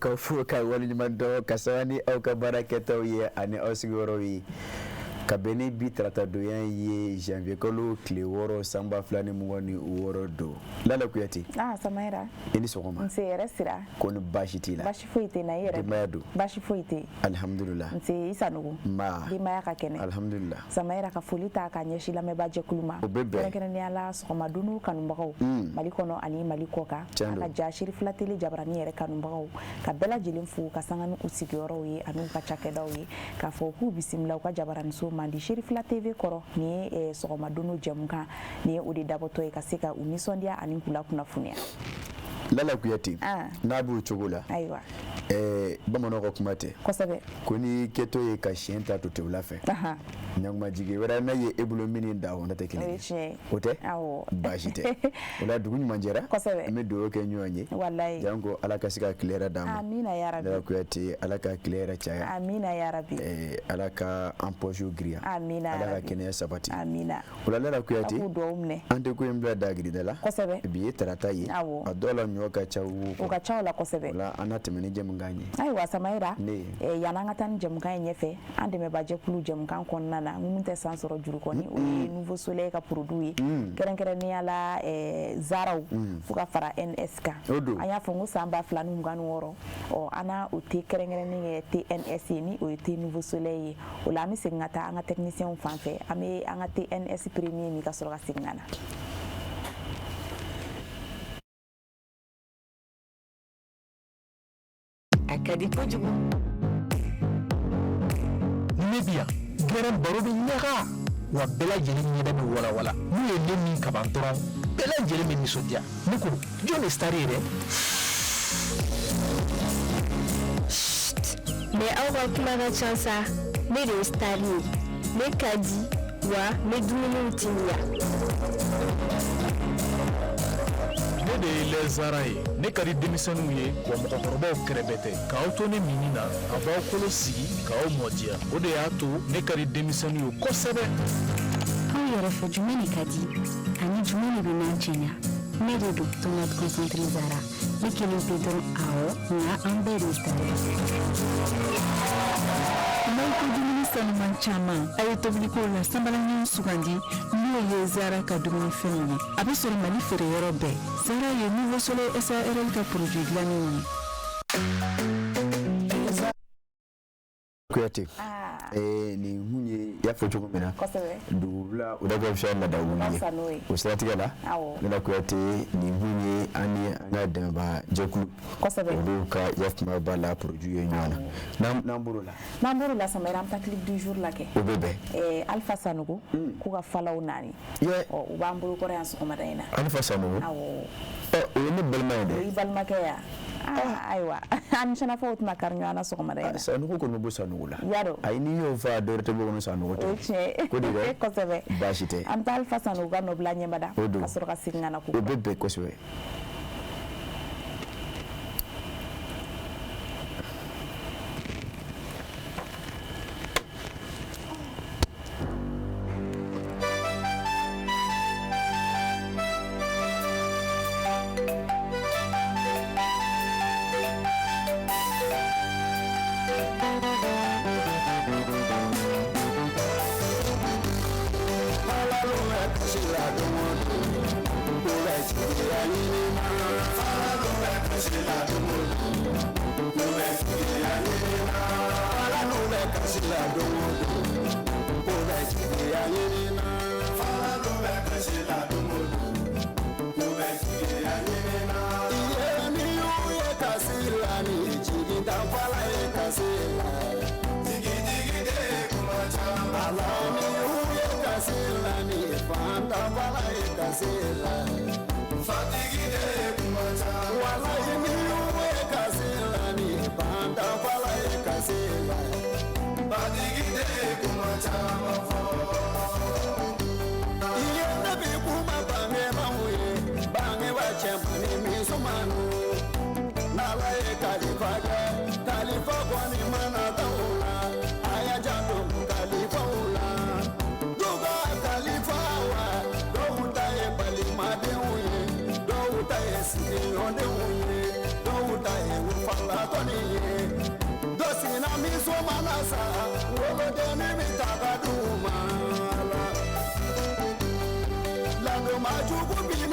K'aw fo ka waleɲuman dɔn ka sanga ni aw ka baara kɛtaw ye ani aw sigiyɔrɔw ye. Ka bɛn ni bi taratadonya ye, janvier kalo tile 6, san 2026 don. Lala Kuyate. Ah, Samayira. I ni sɔgɔma. Nse, hɛrɛ sira. Ko ni baasi t'i la? Baasi foyi tɛ n na, i yɛrɛ? Denbaya dun? Baasi foyi tɛ. Alihamudulila. Nse, i Sanogo. Nba. Denbaya ka kɛnɛ? Alihamudulila. Samayira, ka foli ta ka ɲɛsin lamɛnbaa jɛkulu ma. O bɛ bɛn. Kɛrɛnkɛrɛnnenya la, sɔgɔma dunun kanubagaw. Mali kɔnɔ ani Mali kɔ kan. Tiɲɛ don. A ka ja Cherifla Télé jabarani yɛrɛ kanubagaw ka bɛɛ lajɛlen fo ka sanga ni u sigiyɔrɔw ye ani u ka cakɛdaw ye, k'a fɔ k'u bisimila u ka jabaraniso mandi Cherifla TV kɔrɔ. Nin ye sɔgɔma dunun jɛmukan nin ye, o de dabɔtɔ ye ka se ka u nisɔndiya ani k'u lakunnafoniya. Lala Kuyate, n'a b'o cogo la, ayiwa, bamananw ka kuma tɛ? Kosɛbɛ. Ko n'i kɛtɔ ye ka siyɛn ta totewula fɛ, ɲangumajigi wɛrɛ n'a ye e bolo min ni da o tɛ kelen ye, o tɛ baasi tɛ. O la, dugu ɲuman jɛra. Kosɛbɛ. An bɛ dugawu kɛ ɲɔgɔn ye. Walayi. Janko Ala ka se ka tile hɛrɛ d'an ma. Amina yarabi. Lala Kuyate, Ala ka tile hɛrɛ caya. Amina yarabi. Ala ka an pɔsiw girinya. Amina. Ala ka kɛnɛya sabati. Amina. O la, Lala Kuyate, k'u dugawu minɛ. An tɛ ko in bila dagirida la. Kosɛbɛ. Bi ye tarata ye. Awɔ. A dɔw la, ɲɔ ka ca wo. O ka ca o la kosɛbɛ. O la, an na tɛmɛ ni jɛmukan ye. Ayiwa, Samayira. Ne. Yan'an ka taa ni jɛmukan ye ɲɛfɛ, an dɛmɛbajɛkulu jɛmukan kɔnɔna na, minnu tɛ san sɔrɔ juru kɔni, o ye Nouveau Soleil ka produit ye, kɛrɛnkɛrɛnnenya la Zaraw, fo ka fara NS kan. O don. An y'a fɔ n ko san 2026, ɔ, an na o te kɛrɛnkɛrɛnnen kɛ TNS ye, ni o ye te Nouveau Soleil ye. O la, an bɛ segin ka taa an ka technicien fan fɛ, an bɛ an ka TNS premier min ka sɔrɔ ka segin ka na. A ka di kojugu. Ni ne bi yan gɛrɛn, baro bɛ ɲaga wa, bɛɛ lajɛlen ɲɛda bɛ walawala. N'u ye ne min kaban dɔrɔn, bɛɛ lajɛlen bɛ nisɔndiya. Ne ko, jɔn de star ye dɛ? Mais aw ka kuma ka ca sa. Ne de ye star ye. Ne ka di wa, n bɛ dumuniw timiya. Ne de ye lɛzara ye. Ne ka di denmisɛnninw ye wa, mɔgɔkɔrɔbaw kɛrɛbɛ tɛ. K'aw to ne minni na, a b'aw kolo sigi k'aw mɔdiya. O de y'a to ne ka di denmisɛnninw ye kosɛbɛ. Aw yɛrɛ fɛ, jumɛn de ka di ani jumɛn de bɛ n'an cɛɲa? Ne de don, tomate concentré Zara. Ne kelen pe dɔrɔn? Awɔ, nka an bɛɛ de ye star ye. N'aw ko dumuni sanuman caman, a ye tobiliko la sanbalaɲɔgɔn sugandi, n'o ye Zara ka dumunifɛnw ye. A bɛ sɔrɔ Mali feereyɔrɔ bɛɛ. Zara ye Nouveau Soleil SARL ka produit dilannenw ye. Kuyate, nin kun ye, i y'a fɔ cogo min na, dugubila o da ka fisa laada wuli ye. O siratigɛ la, Lala Kuyate, nin kun ye an ni an ka dɛmɛba jɛkulu olu ka yakuma b'a la produit ye ɲɔgɔn na. N'an bɔr'o la, N'an bɔr'o la, Samayira, an bɛ taa clip du jour la kɛ. O bɛ bɛn. Alpha Sanogo k'u ka falaw naani, ɔ, u b'an bolo kɔrɔ yan sɔgɔmada in na. Alpha Sanogo? Awɔ. O ye ne balima ye dɛ. O y'i balimakɛ ya? Ayiwa, an ni sɛnɛfɔw tɛna kari ɲɔgɔn na sɔgɔmada in na. Sanogo kɔni bɛ bɔ Sanogo la. Y'a dɔn. Ayi, n'i y'o fɔ, a dɔwɛrɛ tɛ bɔ kɔnɔ, Sanogo tɛ. O ye tiɲɛ ye. Ko di dɛ? Kosɛbɛ. Baasi tɛ. An bɛ taa Alpha Sanogo ka nɔbila ɲɛbada. O don. Ka sɔrɔ ka segin ka na ko. O bɛ bɛn kosɛbɛ.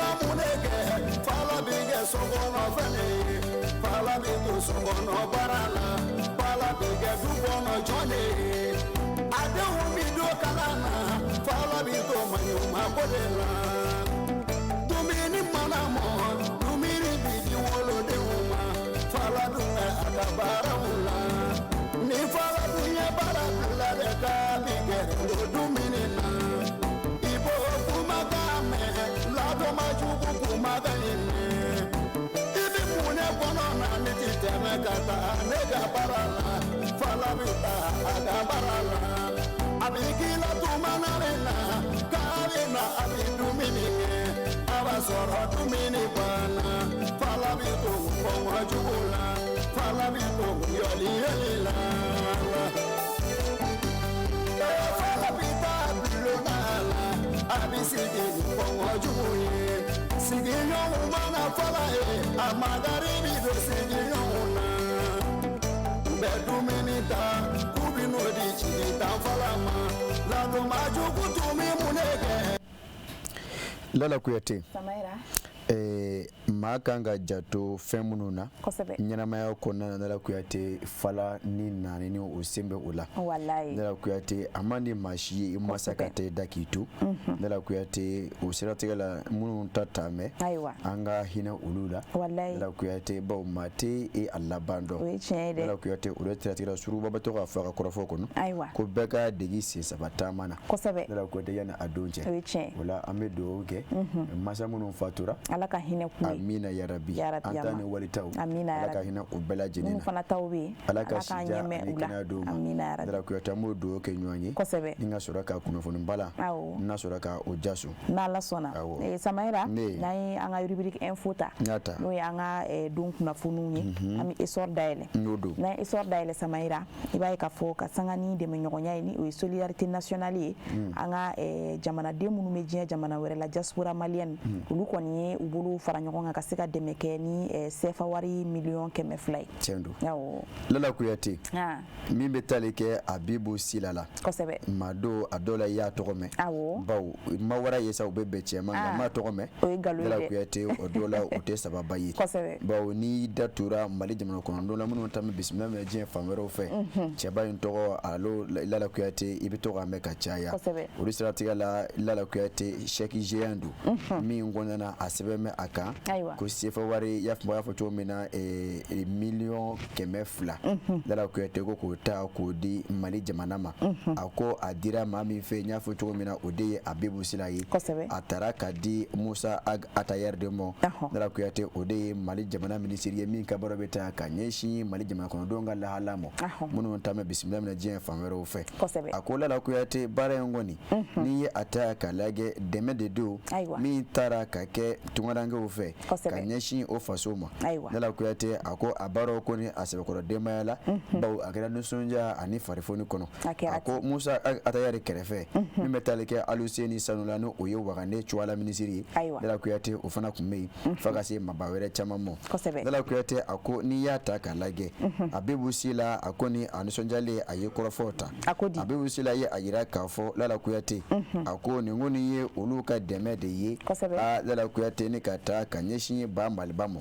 mana mun de kɛ, fala bi kɛ sokɔnɔ fɛn de ye, fala bi to sokɔnɔ baara la, fala bi kɛ du kɔnɔ jɔn de ye. A denw bi don kalan na, fala bi to maɲumanko de la. Dumuni mana mɔ, dumuni bi di wolodenw ma, fala dun bɛ a ka baaraw la. Ni fala dun ye baara bila dɛ, k'a bi gɛrɛ don dumuni na. I b'o kumakan mɛn, ladɔnma jugu kumakan in mɛn. I bɛ mun ne kɔnɔ na, ne ti tɛmɛ ka taa ne ka baara la, fala bɛ taa a ka baara la. A bɛ k'i la tuma na min na, k'a bɛ na a bɛ dumuni kɛ, a b'a sɔrɔ dumuni banna. Fala bɛ to kɔngɔ jugu la, fala bɛ to yɔli yɔli la. Ee fala bɛ taa bulonda la, a bɛ sigi ni kɔngɔ jugu ye. Sigiɲɔgɔnw mana fala ye, a makari bɛ don sigiɲɔgɔnw na. U bɛ dumuni ta, k'u bɛ n'o di jigitan fala ma. Ladonba jugu tun bɛ mun de kɛ? Lala Kuyate. Samayira. Maa kan ka janto fɛn minnu na ɲɛnamaya kɔnɔna na, Lala Kuyate, fala ni naani ni o sen bɛ o la. Walayi. Lala Kuyate, a man di maa si ye i masa ka taa i da k'i to. Lala Kuyate, o siratigɛ la, minnu ta taa mɛn, an ka hinɛ olu la. Lala Kuyate, bawo maa tɛ e a laban dɔn. O ye tiɲɛ ye dɛ. Lala Kuyate, o de siratigɛ la, suruba bɛ to k'a fɔ a ka kɔrɔfɔ kɔnɔ ko bɛɛ ka degi sen saba taama na. Lala Kuyate, yanni a don cɛ. O ye tiɲɛ. O la, an bɛ dugawu kɛ masa minnu fatura, Ala ka hinɛ k'u ye. Amina yarabi. An ta ni walitaw, Ala ka hinɛ u bɛɛ lajɛlen na. Minnu fana taw bɛ yen, Ala ka sijan ani kɛnɛya d'u ma. Amina yarabi. Lala Kuyate, an b'o dugawu kɛ ɲɔgɔn ye. Ni ka sɔrɔ ka kunnafoni bala, n'a sɔrɔ ka o jaso. N'Ala sɔnna. Samayira, n'an ye an ka rubrique info ta, n'o ye an ka don kunnafoniw ye, an bɛ essor dayɛlɛ. N'an ye essor dayɛlɛ, Samayira, i b'a ye k'a fɔ ka sanga ni dɛmɛɲɔgɔnya ye, ni o ye solidarité nationale ye, an ka jamanaden minnu bɛ diɲɛ jamana wɛrɛ la, diaspora malienne, olu kɔni ye u bolo fara ɲɔgɔn kan ka se ka dɛmɛ kɛ ni CFA wari 200 000 000 ye. Tiɲɛ don. Lala Kuyate, min bɛ tali kɛ Abibu Sila la, maa don a dɔw la, i y'a tɔgɔ mɛn, bawo ma wara ye sa, u bɛ bɛn cɛ ma, nka maa tɔgɔ mɛn. O ye nkalon ye. Lala Kuyate, o dɔw la, o tɛ sababa ye, bawo n'i da tora Mali jamana kɔnɔdenw la minnu ta bɛ bisimila minɛ diɲɛ fan wɛrɛw fɛ, cɛba in tɔgɔ alo, Lala Kuyate, i bɛ to k'a mɛn ka caya. Olu siratigɛ la, Lala Kuyate, chèque géant don min kɔnɔna na, a sɛbɛn bɛ a kan ko CFA wari, i y'a fɔ cogo min na, 200 000 000. Lala Kuyate ko k'o ta k'o di Mali jamana ma. A ko a dira maa min fɛ, n y'a fɔ cogo min na, o de ye Abibu Sila ye. A taara ka di Musa Ag Atayɛri de ma. Lala Kuyate, o de ye Mali jamana minisiri ye min ka baara bɛ taa ka ɲɛsin Mali jamana kɔnɔdenw ka lahala ma, minnu ta bɛ bisimila minɛ diɲɛ fan wɛrɛw fɛ. A ko Lala Kuyate, baara in kɔni, n'i ye a ta k'a lajɛ, dɛmɛ de don min taara ka kɛ tunkarankew fɛ ka ɲɛsin o faso ma. Lala Kuyate, a ko a baaraw kɔni, a sɛbɛkɔrɔ denbaya la, bawo a kɛra nisɔndiya ani farifoni kɔnɔ. A ko Musa Atayɛri kɛrɛfɛ, min bɛ tali kɛ Aluseni Sanu la, n'o ye Wagane Cuwala minisiri ye, Lala Kuyate, o fana tun bɛ yen, fo ka se maaba wɛrɛ caman ma. Lala Kuyate, a ko n'i y'a ta k'a lajɛ, Abibu Sila, a ko ni a nisɔndiyalen, a ye kɔrɔfɔw ta. Abibu Sila ye a yira k'a fɔ, Lala Kuyate, a ko nin kɔni ye olu ka dɛmɛ de ye aa, Lala Kuyate, ni ka taa ka ɲɛsin ba Maliba ma.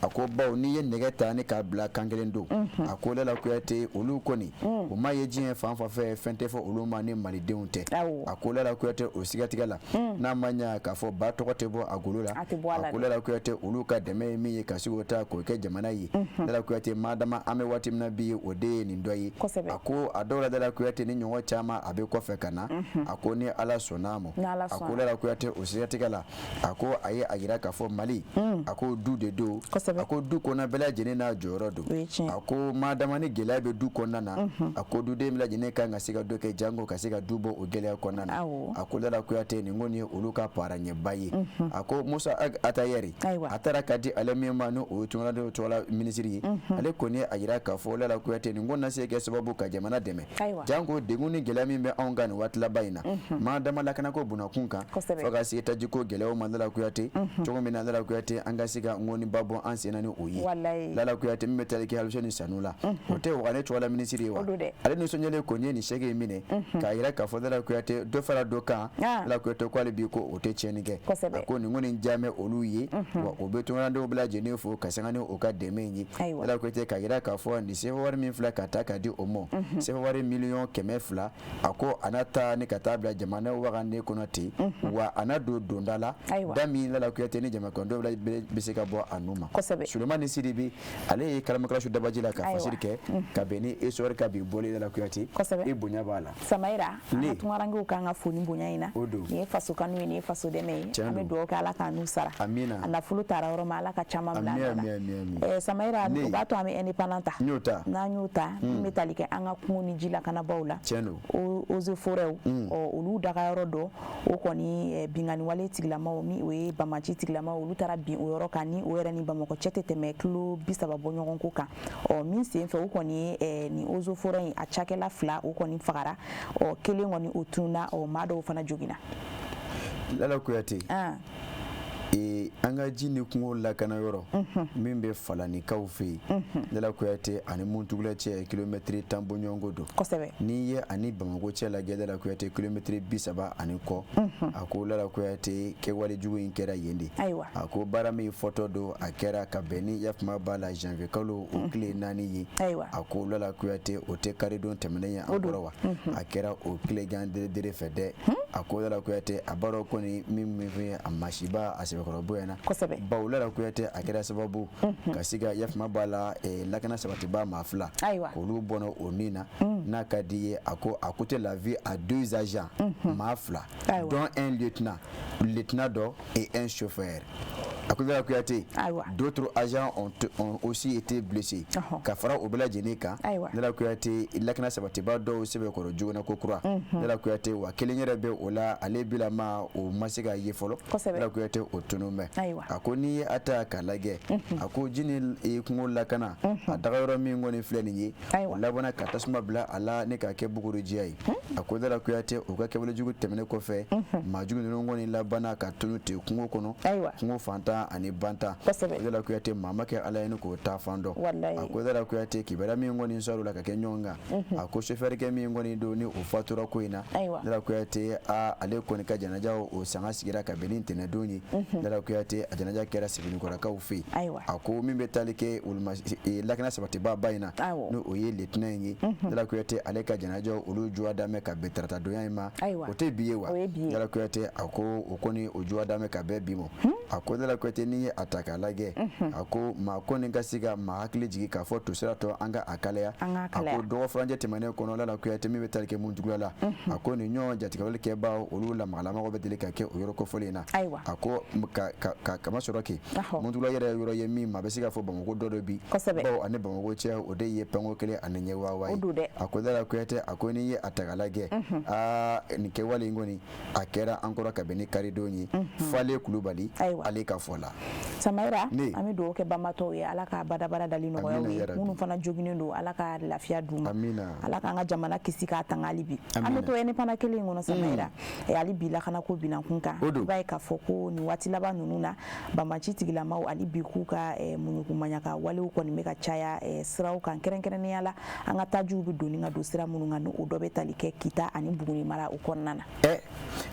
A ko bawo n'i ye nɛgɛ ta ni k'a bila kan kelen don, a ko Lala Kuyate, olu kɔni, u ma ye diɲɛ fan fan fɛ, fɛn tɛ fɔ olu ma ni malidenw tɛ. A ko Lala Kuyate, o sigatigɛ la, n'a ma ɲa k'a fɔ ba tɔgɔ tɛ bɔ a golo la, a ko Lala Kuyate, olu ka dɛmɛ ye min ye ka se k'o ta k'o kɛ jamana ye, Lala Kuyate, madama an bɛ waati min na bi, o de ye nin dɔ ye. A ko a dɔw la, Lala Kuyate, ni ɲɔgɔn caman a bɛ kɔfɛ ka na. A ko ni Ala sɔnna a ma, a ko Lala Kuyate, o siratigɛ la, a ko a ye a yira k'a fɔ Mali, a ko du de don. A ko du kɔnɔ, bɛɛ lajɛlen n'a jɔyɔrɔ don. A ko madama ni gɛlɛya bɛ du kɔnɔna na, a ko duden bɛɛ lajɛlen kan ka se ka dɔ kɛ jango ka se ka du bɔ o gɛlɛya kɔnɔna na. A ko Lala Kuyate, nin kɔni ye olu ka paraɲɛba ye. A ko Musa Atayɛri, a taara ka di ale min ma, n'o ye tunkarandenw tɔgɔla minisiri ye, ale kɔni ye a yira k'a fɔ, Lala Kuyate, nin ko na se kɛ sababu ka jamana dɛmɛ, jango degun ni gɛlɛya min bɛ anw kan nin waati laban in na, madama lakanako bunakun kan, fo ka se tajiko gɛlɛyaw ma. Lala Kuyate, Cogo min na, Lala Kuyate, an ka se ka ŋɔniba bɔ an sen na ni o ye. Lala Kuyate, min bɛ tali kɛ Aluseni Sanu la, o tɛ wagane cogoya minisiri ye wa? Ale nisɔndiyalen kɔni ye nin sɛki in minɛ k'a yira k'a fɔ, Lala Kuyate, dɔ fara dɔ kan. Lala Kuyate ko hali bi ko o tɛ tiɲɛni kɛ. A ko nin kɔni diyamɛ olu ye wa, o bɛ tunkarandenw bɛɛ lajɛlen fo ka sanga ni o ka dɛmɛ ye. Lala Kuyate, k'a yira k'a fɔ nin sefa wari min filɛ ka ta ka di o ma, sefa wari 100 000 000, a ko a na taa ni ka taa bila jamana wagane kɔnɔ ten wa, a na don donda la da min, Lala Kuyate, ni jamakɔnɔdenw bɛ se ka bɔ a nu ma. Sulemani Sidibe, ale ye kalamakalasu dabaji la ka fasiri kɛ ka bɛn ni histoire ka bi bɔli. Lala Kuyate, i bonya b'a la. Samayira, an ka tunkarankew kan ka fo ni bonya in na. Nin ye faso kanu ye, nin ye faso dɛmɛ ye. An bɛ dugawu kɛ, Ala k'a n'u sara. A nafolo taara yɔrɔ min, Ala ka caman bila a nɔ la. Samayira, o b'a to an bɛ indépendant ta. N'an y'o ta, min bɛ tali kɛ an ka kungo ni ji lakanabaw la, eaux et forêts, ɔ olu dagayɔrɔ dɔ, o kɔni binkanni wale tigilamaw, ni o ye banbaanci tigilamaw, olu taara bin o yɔrɔ kan, ni o yɛrɛ ni Bamakɔ cɛ tɛ tɛmɛ kilo 30 bɔ ɲɔgɔn ko kan. Ɔ min sen fɛ, o kɔni ye nin eaux et forêts in a cakɛla fila, o kɔni fagara, ɔ kelen kɔni o tununa, ɔ maa dɔw fana joginna. Lala Kuyate, an ka ji ni kungo lakana yɔrɔ min bɛ Falanikaw fɛ yen, Lala Kuyate, ani Muntugula cɛ kilomɛtiri 10 bɔɲɔgɔnko don. N'i ye ani Bamakɔ cɛ lajɛ, Lala Kuyate, kilomɛtiri 30 ani kɔ. A ko, Lala Kuyate, kɛwale jugu in kɛra yen de. A ko baara min fɔtɔ don, a kɛra ka bɛn ni yafama b'a la janvier kalo o tile 4 ye. A ko, Lala Kuyate, o tɛ karidon tɛmɛnen ye an kɔrɔ wa? A kɛra o tilegan deredere fɛ dɛ. A ko, Lala Kuyate, a b'a dɔn kɔni min min fɛn a masiba a sɛbɛkɔrɔ bonyana, bawo, Lala Kuyate, a kɛra sababu ka se ka yafama b'a la lakana sabatiba maa fila k'olu bɔnɔ o nin na. N'a ka di ye, a ko a coûté la vie à deux agents, maa fila, dont un lieutenant, lieutenant dɔ, et un chauffeur. A ko, Lala Kuyate, d'autres agents ont aussi été blessés. Ka fara o bɛɛ lajɛlen kan, Lala Kuyate, lakana sabatiba dɔw sɛbɛkɔrɔ joginna ko kura, Lala Kuyate, wa kelen yɛrɛ bɛ o la, ale bilama o ma se ka ye fɔlɔ. Lala Kuyate, o tunun bɛ. A ko n'i ye a ta k'a lajɛ, a ko ji ni kungo lakana a dagayɔrɔ min kɔni filɛ nin ye, o labanna ka tasuma bila a la ne k'a kɛ bugurijɛ ye. A ko, Lala Kuyate, o ka kɛwale jugu tɛmɛnen kɔfɛ, maajugu ninnu kɔni labanna ka tunu ten kungo kɔnɔ, kungo fantan ani bantan. Lala Kuyate, maa ma kɛ Ala ye ni k'o ta fan dɔn. A ko, Lala Kuyate, kibaruya min kɔni sɔrɔ la ka kɛ ɲɔgɔn kan, a ko sofɛrikɛ min kɔni don ni o fatura ko in na, Lala Kuyate, a ale kɔni ka janaja o sanga sigira ka bɛn ni ntɛnɛndon ye. Lala Kuyate, a janaja kɛra Sebenikɔrɔkaw fɛ yen. A ko min bɛ tali kɛ lakana sabatiba ba in na, ni o ye lieutenant in ye, Lala Kuyate, ale ka janaja olu juwa damɛ ka bɛn tarata donya in ma. O tɛ bi ye wa? Lala Kuyate, a ko o kɔni o juwa damɛ ka bɛn bi ma. A ko, Lala Kuyate, n'i ye a ta k'a lajɛ, a ko maa kɔni ka se ka maa hakili jigin k'a fɔ tosira tɔ an ka a kalaya. A ko dɔgɔ furancɛ tɛmɛnen kɔnɔ, Lala Kuyate, min bɛ tali kɛ Muntugula la, a ko nin ɲɔgɔn jatigɛwale kɛbaw, olu lamagalamaw bɛ deli ka kɛ o yɔrɔ kofɔlen in na. A ko ka kamasɔrɔ kɛ Muntugula yɛrɛ yɔrɔ ye min maa bɛ se k'a fɔ Bamakɔ dɔ dɔ bi, bawo ani Bamakɔ cɛ o de ye panko kelen ani ɲɛ waawa ye. A ko, Lala Kuyate, a ko n'i ye a ta k'a lajɛ, aa nin kɛwale in kɔni a kɛra an kɔrɔ ka bɛn ni karidon ye. Fale Kulubali, ale ka fɔ la. Samayira, an bɛ dugawu kɛ banbatɔw ye, Ala ka badabada dali nɔgɔya u ye. Minnu fana joginnen don, Ala ka lafiya d'u ma. Ala k'an ka jamana kisi k'a tanga hali bi. An bɛ to indépendant kelen in kɔnɔ, Samayira, hali bi lakanako binankun kan. I b'a ye k'a fɔ ko nin waati laban ninnu na, banbaanci tigilamaw hali bi k'u ka muɲukumaɲaka walew kɔni bɛ ka caya siraw kan, kɛrɛnkɛrɛnnenya la an ka tajiw bɛ donni ka don sira minnu kan, ni o dɔ bɛ tali kɛ Kita ani Buguni mara o kɔnɔna na. Ɛ,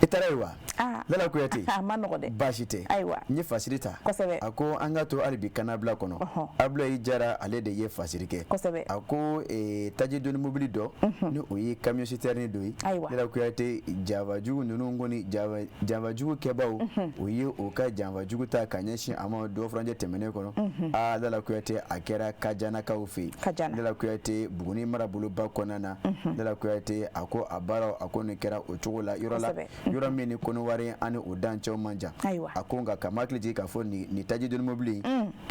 i taara yen wa? Lala Kuyate, a ma nɔgɔ dɛ. Baasi tɛ. N ye fasiri ta. A ko an ka to hali bi kannabila kɔnɔ. Abulayi Jara, ale de ye fasiri kɛ. A ko taji doni mobili dɔ, ni o ye camion citerne dɔ ye, Lala Kuyate, janfajugu ninnu kɔni, janfajugu kɛbaw, o ye o ka janfajugu ta ka ɲɛsin a ma dɔ furancɛ tɛmɛnen kɔnɔ. Aa, Lala Kuyate, a kɛra Kajanakaw fɛ yen, Lala Kuyate, Buguni maraboloba kɔnɔna na. Lala Kuyate, a ko a baaraw, a ko nin kɛra o cogo la yɔrɔ la, yɔrɔ min ni Kɔnɔwari ani o dancɛw man jan. A ko nka ka hakili jigin k'a fɔ nin taji doni mobili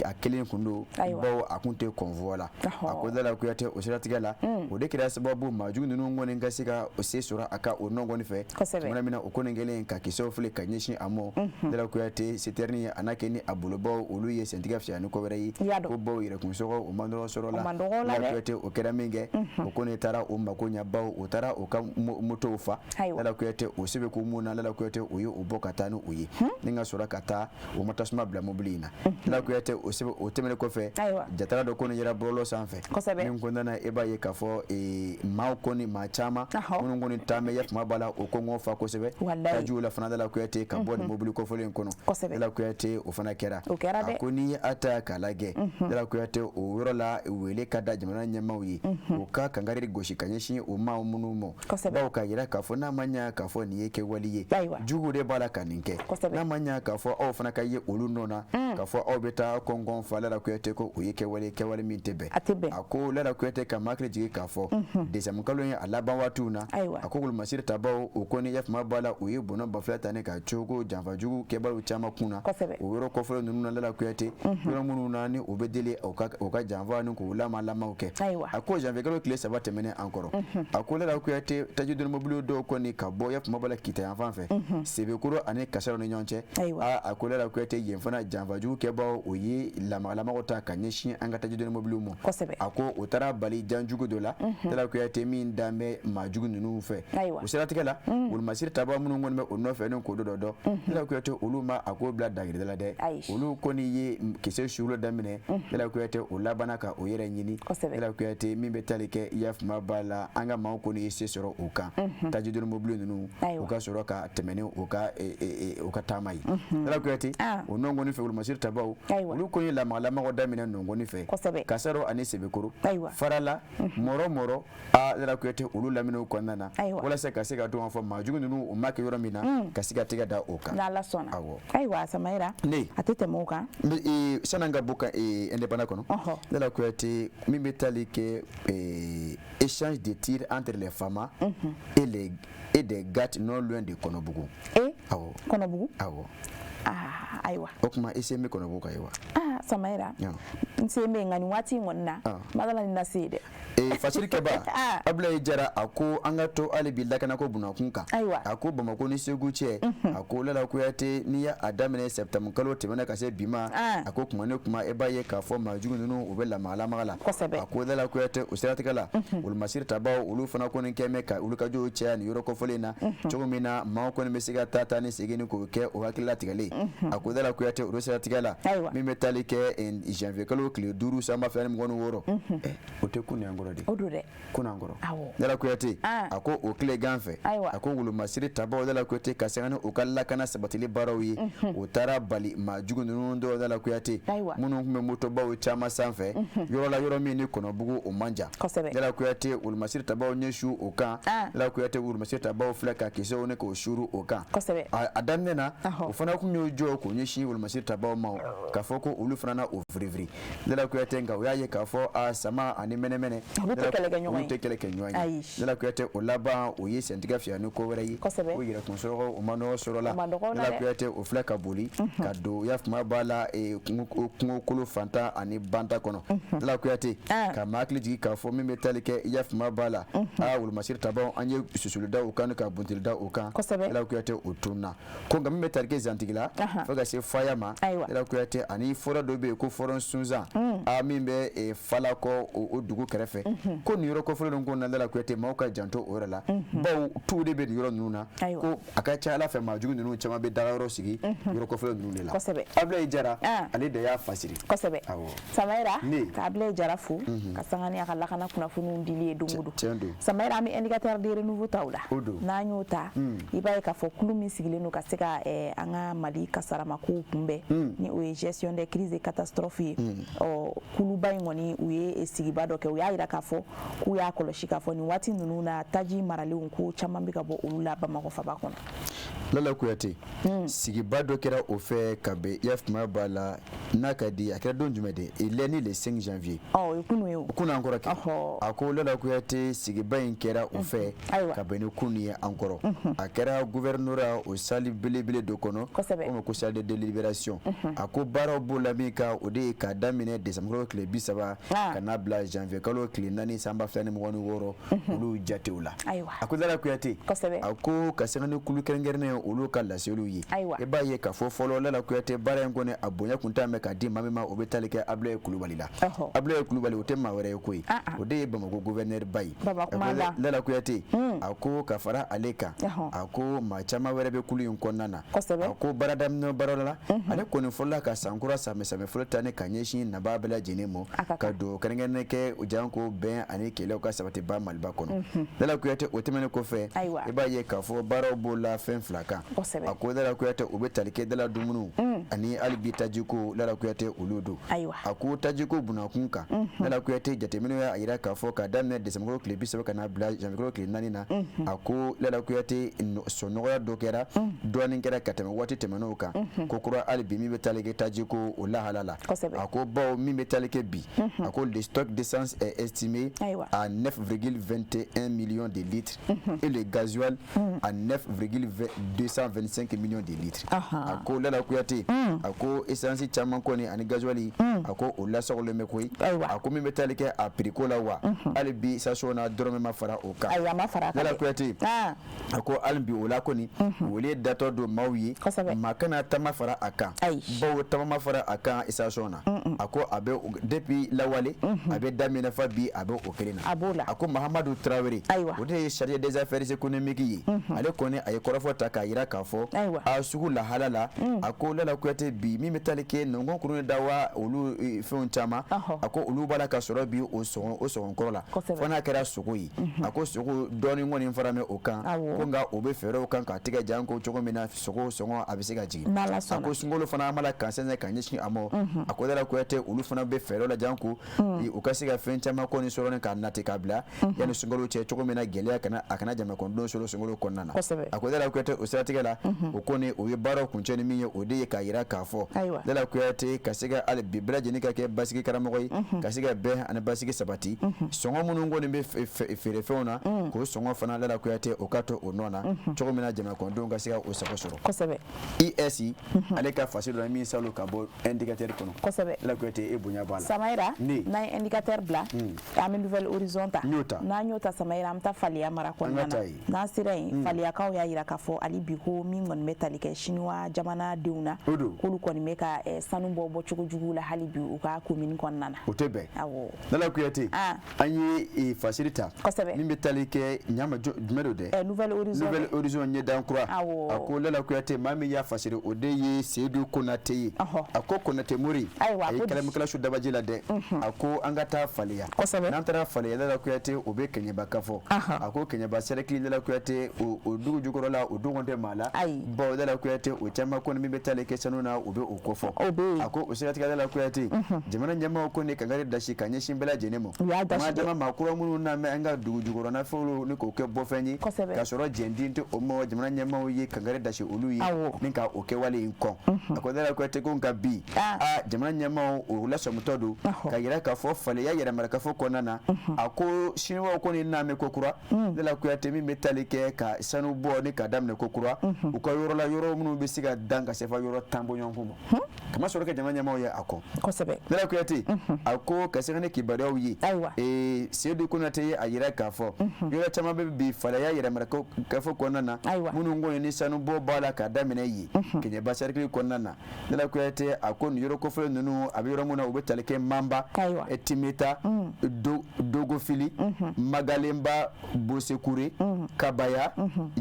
a kelen kun don, bawo a kun tɛ convoi la. A ko, Lala Kuyate, o siratigɛ la, o de kɛra sababu maajugu ninnu kɔni ka se ka o se sɔrɔ a ka o nɔ kɔni fɛ tuma min na o kɔni kɛlen ka kisɛw fili ka ɲɛsin a ma. Lala Kuyate, citerne a n'a kɛ ni a bolobaw, olu ye sentigɛ fisaya ni ko wɛrɛ ye, ko baw yɛrɛkunsɔgɔ o man dɔgɔ sɔrɔ la. Lala Kuyate, o kɛra min kɛ, o kɔni taara o mako ɲɛ, bawo o taara o ka motow fa. Lala Kuyate, o se bɛ ko mun na, Lala Kuyate, o ye o bɔ ka taa ni o ye ni ka sɔrɔ ka taa o ma. ma tasuma bila mobili in na. Lala Kuyate, o sɛbɛn o tɛmɛnen kɔfɛ, jatala dɔ kɔni yera bɔlɔlɔ sanfɛ min kɔnɔna na, e b'a ye k'a fɔ maaw kɔni, maa caman minnu kɔni taa bɛ yafama b'a la, o kɔngɔ fa kosɛbɛ tajiw la fana. Lala Kuyate, ka bɔ nin mobili kɔfɔlen in kɔnɔ, Lala Kuyate, o fana kɛra. O kɛra dɛ. A ko n'i ye a ta k'a lajɛ, Lala Kuyate, o yɔrɔ la, wele ka da jamana ɲɛmaaw ye, u ka kankari gosi ka ɲɛsin o maaw minnu ma, bawo k'a yira k'a fɔ n'a ma ɲa k'a fɔ nin ye kɛwale ye jugu de b'a la ka nin kɛ, n'a ma ɲa k'a fɔ aw fana ka ye olu nɔ na, k'a fɔ aw bɛ taa kɔngɔn fa, Lala Kuyate, ko o ye kɛwale min tɛ bɛn. A tɛ bɛn. A ko, Lala Kuyate, ka maa hakili jigin k'a fɔ décembre kalo ye a laban waatiw na, a ko wolomasiri tabaw, o kɔni yafama b'a la, u ye bɔnɔ bafila ta ne ka cogo janfajugu kɛbaliw caman kun na o yɔrɔ kɔfɔlɔ ninnu na. Lala Kuyate, yɔrɔ minnu na ni u bɛ deli u ka janfa ni k'u lama lamaw kɛ. A ko janvier kalo tile 3 tɛmɛnen an kɔrɔ, a ko, Lala Kuyate, taji doni mobili dɔw kɔni ka bɔ yafama b'a la Kita yan fan fɛ, Sebekoro ani Kasaro ni ɲɔgɔn cɛ. A ko, Lala Kuyate, yen fana janfajugu kɛbaw, o ye lamagalamaw ta ka ɲɛsin an ka taji doni mobiliw ma. A ko o taara bali janjugu dɔ la, Lala Kuyate, min dan bɛ maajugu ninnu fɛ. O siratigɛ la, wolomasiri taba minnu kɔni bɛ o nɔfɛ ni k'o dɔ dɔn, Lala Kuyate, olu ma a ko bila dangirida la dɛ. Olu kɔni ye kisɛ surulo daminɛ. Lala Kuyate, o labanna ka o yɛrɛ ɲini. Lala Kuyate, min bɛ tali kɛ yafama b'a la, an ka maaw kɔni ye se sɔrɔ o kan, taji doni mobili ninnu, u ka sɔrɔ ka tɛmɛ ni u ka taama ye. Lala Kuyate, o nɔ kɔni fɛ, wolomasiri tabaw, olu kɔni ye lamagalamaw daminɛ nɔngɔni fɛ, Kasaro ani Sebekoro, Farala, Mɔrɔ Mɔrɔ. Aa, Lala Kuyate, olu laminiw kɔnɔna na, walasa ka se ka dɔn fɔ maajugu ninnu u ma kɛ yɔrɔ min na, ka se ka tɛgɛ da o kan. N'Ala sɔnna. Awɔ. Ayiwa, Samayira. Ne. A tɛ tɛmɛ o kan. San'an ka bɔ ka Indépendant kɔnɔ, Lala Kuyate, min bɛ tali kɛ échange de tirs entre les FAMa et des GAT non loin de Kɔnɔbugu. Awɔ. Kɔnɔbugu. Awɔ. Aa, ayiwa. O tuma, i sen bɛ Kɔnɔbugu kan ye wa? Aa, Samayira, n sen bɛ yen, nka nin waati in kɔni na, n ma dala ni na se ye dɛ. Fasiri kɛba Abulayi Jara, a ko an ka to hali bi lakanako bunakun kan. A ko Bamakɔ ni Segu cɛ, a ko, Lala Kuyate, n'i y'a daminɛ septembre kalo tɛmɛna ka se bi ma, a ko kuma ni kuma, e b'a ye k'a fɔ maajugu ninnu, u bɛ lamagalamaga la. A ko, Lala Kuyate, o siratigɛ la, wolomasiri tabaw, olu fana kɔni kɛ mɛ ka wulikajɔw caya nin yɔrɔ kɔfɔlen na, cogo min na maaw kɔni bɛ se ka taa taa ni segin ni k'o kɛ o hakili latigɛlen. A ko, Lala Kuyate, o siratigɛ la, min bɛ tali kɛ janvier kalo tile 5 san 2026, o tɛ kun an kɔrɔ de? O don dɛ. Kun an kɔrɔ. Lala Kuyate, a ko o tile gan fɛ, a ko wolomasiri tabaw, Lala Kuyate, ka sanga ni u ka lakana sabatili baaraw ye, u taara bali maajugu ninnu dɔw, Lala Kuyate, minnu tun bɛ motobaw caman sanfɛ yɔrɔ la, yɔrɔ min ni Kɔnɔbugu o man jan. Lala Kuyate, wolomasiri tabaw ɲɛ su o kan. Lala Kuyate, wolomasiri tabaw filɛ ka kisɛw ni k'o suuru o kan. A daminɛ na, o fana tun y'o jɔ k'o ɲɛsin wolomasiri tabaw ma, k'a fɔ ko olu fana na o firifiri. Lala Kuyate, nka o y'a ye k'a fɔ a sama ani mɛnɛmɛnɛ, olu tɛ kɛlɛ kɛ ɲɔgɔn ye, olu tɛ kɛlɛ kɛ ɲɔgɔn ye. Lala Kuyate, o laban, o ye sentigɛ fiyɛ ni ko wɛrɛ ye. O yɛrɛ kun sɔrɔ, o ma nɔgɔ sɔrɔ la. Lala Kuyate, o filɛ ka boli ka don yafama b'a la kungokolo fantan ani banta kɔnɔ. Lala Kuyate, ka maa hakili jigin k'a fɔ min bɛ tali kɛ yafama b'a la, aa, wolomasiri tabaw, an ye susuli da o kan ka buntili da o kan. Lala Kuyate, o tunna ko, nka min bɛ tali kɛ Zantigila fo ka se Faya ma, Lala Kuyate, ani fɔrɔ dɔ bɛ yen ko fɔrɔ Sunsan, a min bɛ Falakɔ, o dugu kɛrɛfɛ, ko nin yɔrɔ kɔfɔlen ninnu kɔnɔna, Lala Kuyate, maaw ka janto o yɔrɔ la, bawo tuw de bɛ nin yɔrɔ ninnu na, ko a ka ca Ala fɛ, maa jugu ninnu caman bɛ dagayɔrɔ sigi yɔrɔ kɔfɔlen ninnu de la. Abulayi Jara, ale de y'a fasiri. Awɔ. Samayira, ka Abulayi Jara fo ka sanga ni a ka lakana kunnafoniw dili ye don o don. Tiɲɛ don. Samayira, an bɛ indicateur de renouveau ta o la. O don. N'an y'o ta, i b'a ye k'a fɔ kulu min sigilen don ka se ka an ka Mali kasaramakow kunbɛn, ni o ye gestion des crises et catastrophes ye, ɔ, kuluba in kɔni, u ye sigiba dɔ kɛ. U y'a yira k'a fɔ k'u y'a kɔlɔsi k'a fɔ nin waati ninnu na, taji maralenw ko caman bɛ ka bɔ olu la Bamakɔ faba kɔnɔ. Lala Kuyate, sigiba dɔ kɛra o fɛ ka bɛn yafama b'a la, n'a ka di, a kɛra don jumɛn de? Lundi le 5 janvier. Ɔ, o ye kunun ye o. Kunun an kɔrɔ kɛ. A ko, Lala Kuyate, sigiba in kɛra o fɛ ka bɛn ni kunun ye an kɔrɔ. A kɛra gouvernorat, o salle belebele dɔ kɔnɔ, o ma ko salle de délibération. A ko baaraw b'o la min kan, o de ye k'a daminɛ décembre kalo tile 30 ka n'a bila janvier kalo tile 4 san 2026, olu jatew la. A ko, Lala Kuyate, a ko ka sanga ni kulu kɛrɛnkɛrɛn kɛrɛnkɛrɛnnen olu ka laseliw ye. I b'a ye k'a fɔ fɔlɔ, Lala Kuyate, baara in kɔni, a bonya kun t'a mɛn k'a di maa min ma, o bɛ tali kɛ Abulaye Kulubali la. Abulaye Kulubali, o tɛ maa wɛrɛ ye koyi, o de ye Bamakɔ gouverneur ba ye. Lala Kuyate, a ko ka fara ale kan, a ko maa caman wɛrɛ bɛ kulu in kɔnɔna na. A ko baara daminɛ baara la, ale kɔni fɔlɔla ka sankura samɛ samɛ fɔlɔ ta ni ka ɲɛsin nabaa bɛɛ lajɛlen ma, ka don kɛrɛnkɛrɛnnen kɛ janko bɛn ani kɛlɛw ka sabatiba Maliba kɔnɔ. Lala Kuyate, o tɛmɛnen kɔfɛ, i b'a ye k'a fɔ baaraw b'o la fɛn fila kan. A ko Lala Kuyate, u bɛ tali kɛ dala dumuniw ani hali bi tajiko. Lala Kuyate, olu don. A ko tajiko bunakun kan, Lala Kuyate, jateminɛw y'a jira k'a fɔ k'a daminɛ desanburukalo tile 30 ka na bila janwiyekalo tile 4 na, a ko Lala Kuyate, sɔnɔgɔya dɔ kɛra, dɔɔnin kɛra ka tɛmɛ waati tɛmɛnenw kan ko kura, hali bi min bɛ tali kɛ tajiko o lahala la. A ko bawo min bɛ tali kɛ bi, a ko le stock d'essence est estimé à 9,21 millions de litres et le gasoil à 9,225 millions de litres. A ko Lala Kuyate, a ko essence caman kɔni ani gasoil, a ko o lasagolen bɛ koyi. A ko min bɛ tali kɛ a prix ko la wa, hali bi station na dɔrɔmɛ ma fara o kan. Lala Kuyate, a ko hali bi o la kɔni, wele datɔ don maaw ye, maa kana tama fara a kan, bawo tama ma fara a kan station na. A ko a bɛ depuis lawale, a bɛ daminɛ fa bi, a bɛ o kelen na. A ko Mahamadu Tarawele, o de ye chargé des affaires économiques ye, ale kɔni a ye kɔrɔfɔ ta k'a jira k'a fɔ a sugu lahala la. A ko Lala Kuyate, bi min bɛ tali kɛ nɔngɔn kurun da wa, olu fɛnw caman, a ko olu b'a la ka sɔrɔ bi o sɔngɔ o sɔngɔ kɔrɔ la, fo n'a kɛra sogo ye. A ko sogo dɔɔnin kɔni fara mɛ o kan, ko nka o bɛ fɛɛrɛw kan k'a tigɛ janko cogo min na sogo sɔngɔ a bɛ se ka jigin. A ko sunkalo fana, an b'a la kan sɛnsɛn ka ɲɛsin a ma. A ko Lala Kuyate, olu fana bɛ fɛɛrɛw la janko u ka se ka fɛn caman kɔni sɔrɔ ni k'a nati k'a bila yanni sunkalo cɛ, cogo min na gɛlɛya kana a kana jamana kɔnɔdenw sɔrɔ sunkalo kɔnɔna na. A ko Lala Kuyate, o siratigɛ la, o kɔni o ye baaraw kuncɛ ni min ye, o de ye k'a jira k'a fɔ Lala Kuyate, ka se ka hali bi bɛɛ lajɛlen ka kɛ basigi karamɔgɔ ye, ka se ka bɛn ani basigi sabati. Sɔngɔ minnu kɔni bɛ feerefɛnw na, k'o sɔngɔ fana, Lala Kuyate, o ka to o nɔ na cogo min na jamana kɔnɔdenw ka se ka o sago sɔrɔ. IS ale ka fasi dɔ min salo ka bɔ Indicateur kɔnɔ. Lala Kuyate, e bonya b'a la. Samayira, n'an ye Indicateur bila, an bɛ Nouvel Horizon ta. N'an y'o ta, Samayira, an bɛ taa Faliya mara kɔnɔna na. N'an sera yen, Faliyakaw y'a jira k'a fɔ hali bi ko min kɔni bɛ tali kɛ Chinois jamana denw na, k'olu kɔni bɛ ka sanu bɔ bɔcogo jugu la hali bi u ka commune kɔnɔna na. O tɛ bɛn. Lala Kuyate, an ye fasiri ta min bɛ tali kɛ ɲama jumɛn don dɛ? Nouvel Horizon. Nouvel Horizon, ɲɛdan kura. A ko Lala Kuyate, maa min y'a fasiri, o de ye Seyidu Konate ye. A ko Konate Mori, a ye kalamukala su dabaji la dɛ. A ko an ka taa Faliya. N'an taara Faliya, Lala Kuyate, o bɛ Kɛɲɛba kafɔ. A ko Kɛɲɛba cercle, Lala Kuyate, o dugu jukɔrɔ la, o dogon tɛ maa la, bawo Lala Kuyate, o caman kɔni min bɛ tali kɛ sanu na, u bɛ o kofɔ. A ko o siratigɛ, Lala Kuyate, jamana ɲɛmaaw kɔni kangari dasi ka ɲɛsin bɛɛ lajɛlen ma. Maa dama maa kura minnu na bɛ an ka dugu jukɔrɔ nafolo ni k'o kɛ bɔfɛn ye k'a sɔrɔ jɛnden tɛ o ma, jamana ɲɛmaaw ye kangari dasi olu ye ni ka o kɛwale in kɔn. A ko Lala Kuyate, ko nka bi a jamana ɲɛmaaw o lasɔmutɔ don ka yira k'a fɔ Faleya yɛrɛmarakafo kɔnɔna na, a ko siniwaw kɔni n'a mɛn ko kura, Lala Kuyate, min bɛ tali kɛ ka sanu bɔ ni ka daminɛ ko kura u ka yɔrɔ la, yɔrɔ minnu bɛ se ka dan ka se fɔ yɔrɔ 10 bɔɲɔgɔnko ma, kama sɔrɔ kɛ jamana ɲɛmaaw ye a kɔ. Lala Kuyate, a ko ka se ni kibaruyaw ye, Seyidu Konate ye a yira k'a fɔ yɔrɔ caman bɛ bi Faleya yɛrɛmarakafo kɔnɔna na, minnu kɔni ni sanu bɔ b'a la ka daminɛ yen Kɛɲɛba cercle kɔnɔna na. Lala Kuyate, a ko nin yɔrɔ kofɔlen ninnu, a bɛ yɔrɔ min na, u bɛ tali kɛ Manba, Timeta, Dogofili, Magalenba, Bosekure, Kabaya,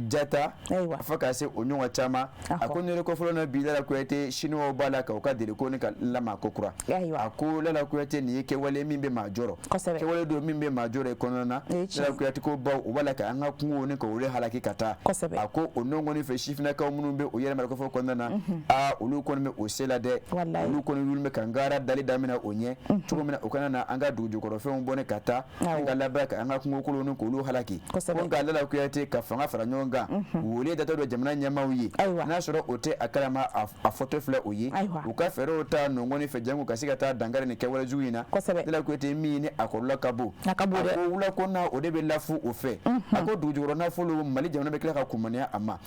Jata, fo ka se o ɲɔgɔn caman. A ko nin yɔrɔ kofɔlen na bi, Lala Kuyate, siniwaw b'a la ka u ka deliko ni ka lama ko kura. A ko Lala Kuyate, nin ye kɛwale min bɛ maa jɔrɔ, kɛwale don min bɛ maa jɔrɔ kɔnɔna na. Lala Kuyate ko baw u b'a la ka an ka kungo ni ka olu halaki ka taa. A ko o nɔ kɔni fɛ, sifinnakaw minnu bɛ o yɛrɛmarakafo kɔnɔna na, aa, olu kɔni bɛ o se la dɛ. Olu kɔni wuli bɛ ka ngara dali daminɛ o ɲɛ cogo min na u kana na an ka dugu jukɔrɔfɛnw bɔ ne ka taa ni ka laban ka an ka kungokolon ni k'olu halaki. Ko nka Lala Kuyate, ka fanga fara ɲɔgɔn kan, wele datɔ don jamana ɲɛmaaw ye, n'a sɔrɔ o tɛ a kalama a fɔtɔ filɛ o ye u ka fɛɛrɛw ta nɔngɔni fɛ jango ka se ka taa dankari nin kɛwale jugu in na. Lala Kuyate min ni a kɔlɔlɔ ka bon, a ko wula ko na o de bɛ lafu o fɛ. A ko dugujukɔrɔ nafolo Mali jamana bɛ tila ka kunmaniya a ma.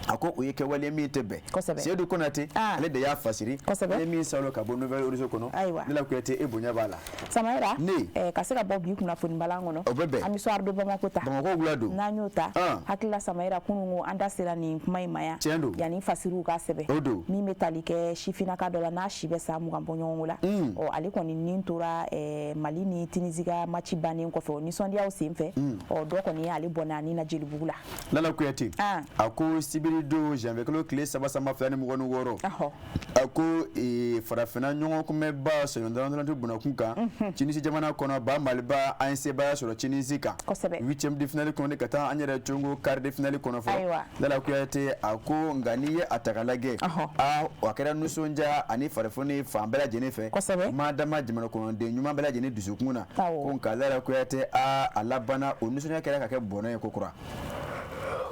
A ko o ye kɛwale min tɛ bɛn. Seyidu Konate ale de y'a fasiri ne min salo ka bɔ Nouvel Horizon kɔnɔ. Lala Kuyate e bonya b'a la. Samayira ka se ka bɔ bi kunnafoni balan kɔnɔ, o bɛ bɛn. An bɛ Soir de Bamako ta, Bamakɔ wula don, n'an y'o ta hakilila Samayira kunun ko an da sera nin kuma in ma yan yanni fasiriw ka sɛbɛn min bɛ tali kɛ sifinnaka dɔ la n'a si bɛ san 20 bɔ ɲɔgɔn la. Ɔ ale kɔni nin tora Mali ni Tunisie ka match bannen kɔfɛ o nisɔndiyaw senfɛ, ɔ dɔ kɔni ale bɔnna a ni na Jelibugu la. Lala Kuyate a ko sibiri don janvier kalo tile 3 san 2026, a ko farafinna ɲɔgɔn kunbɛnba sɛnɛdɔrɔn bunakun kan Tunisie jamana kɔnɔ, ba Maliba an ye sebaaya sɔrɔ Tunisie kan huitième de finale kɔnɔ ka taa an yɛrɛ congo quart de finale kɔnɔ fɔlɔ. Lala Kuyate a ko nka n'i ye a ta k'a lajɛ, a kɛra nisɔndiya ani farifoni fan bɛɛ lajɛlen fɛ, maa dama jamana kɔnɔden ɲuman bɛɛ lajɛlen dusukun na. Ko nka Lala Kuyate a labanna o nisɔndiya kɛra ka kɛ bɔnɛ ye kokura.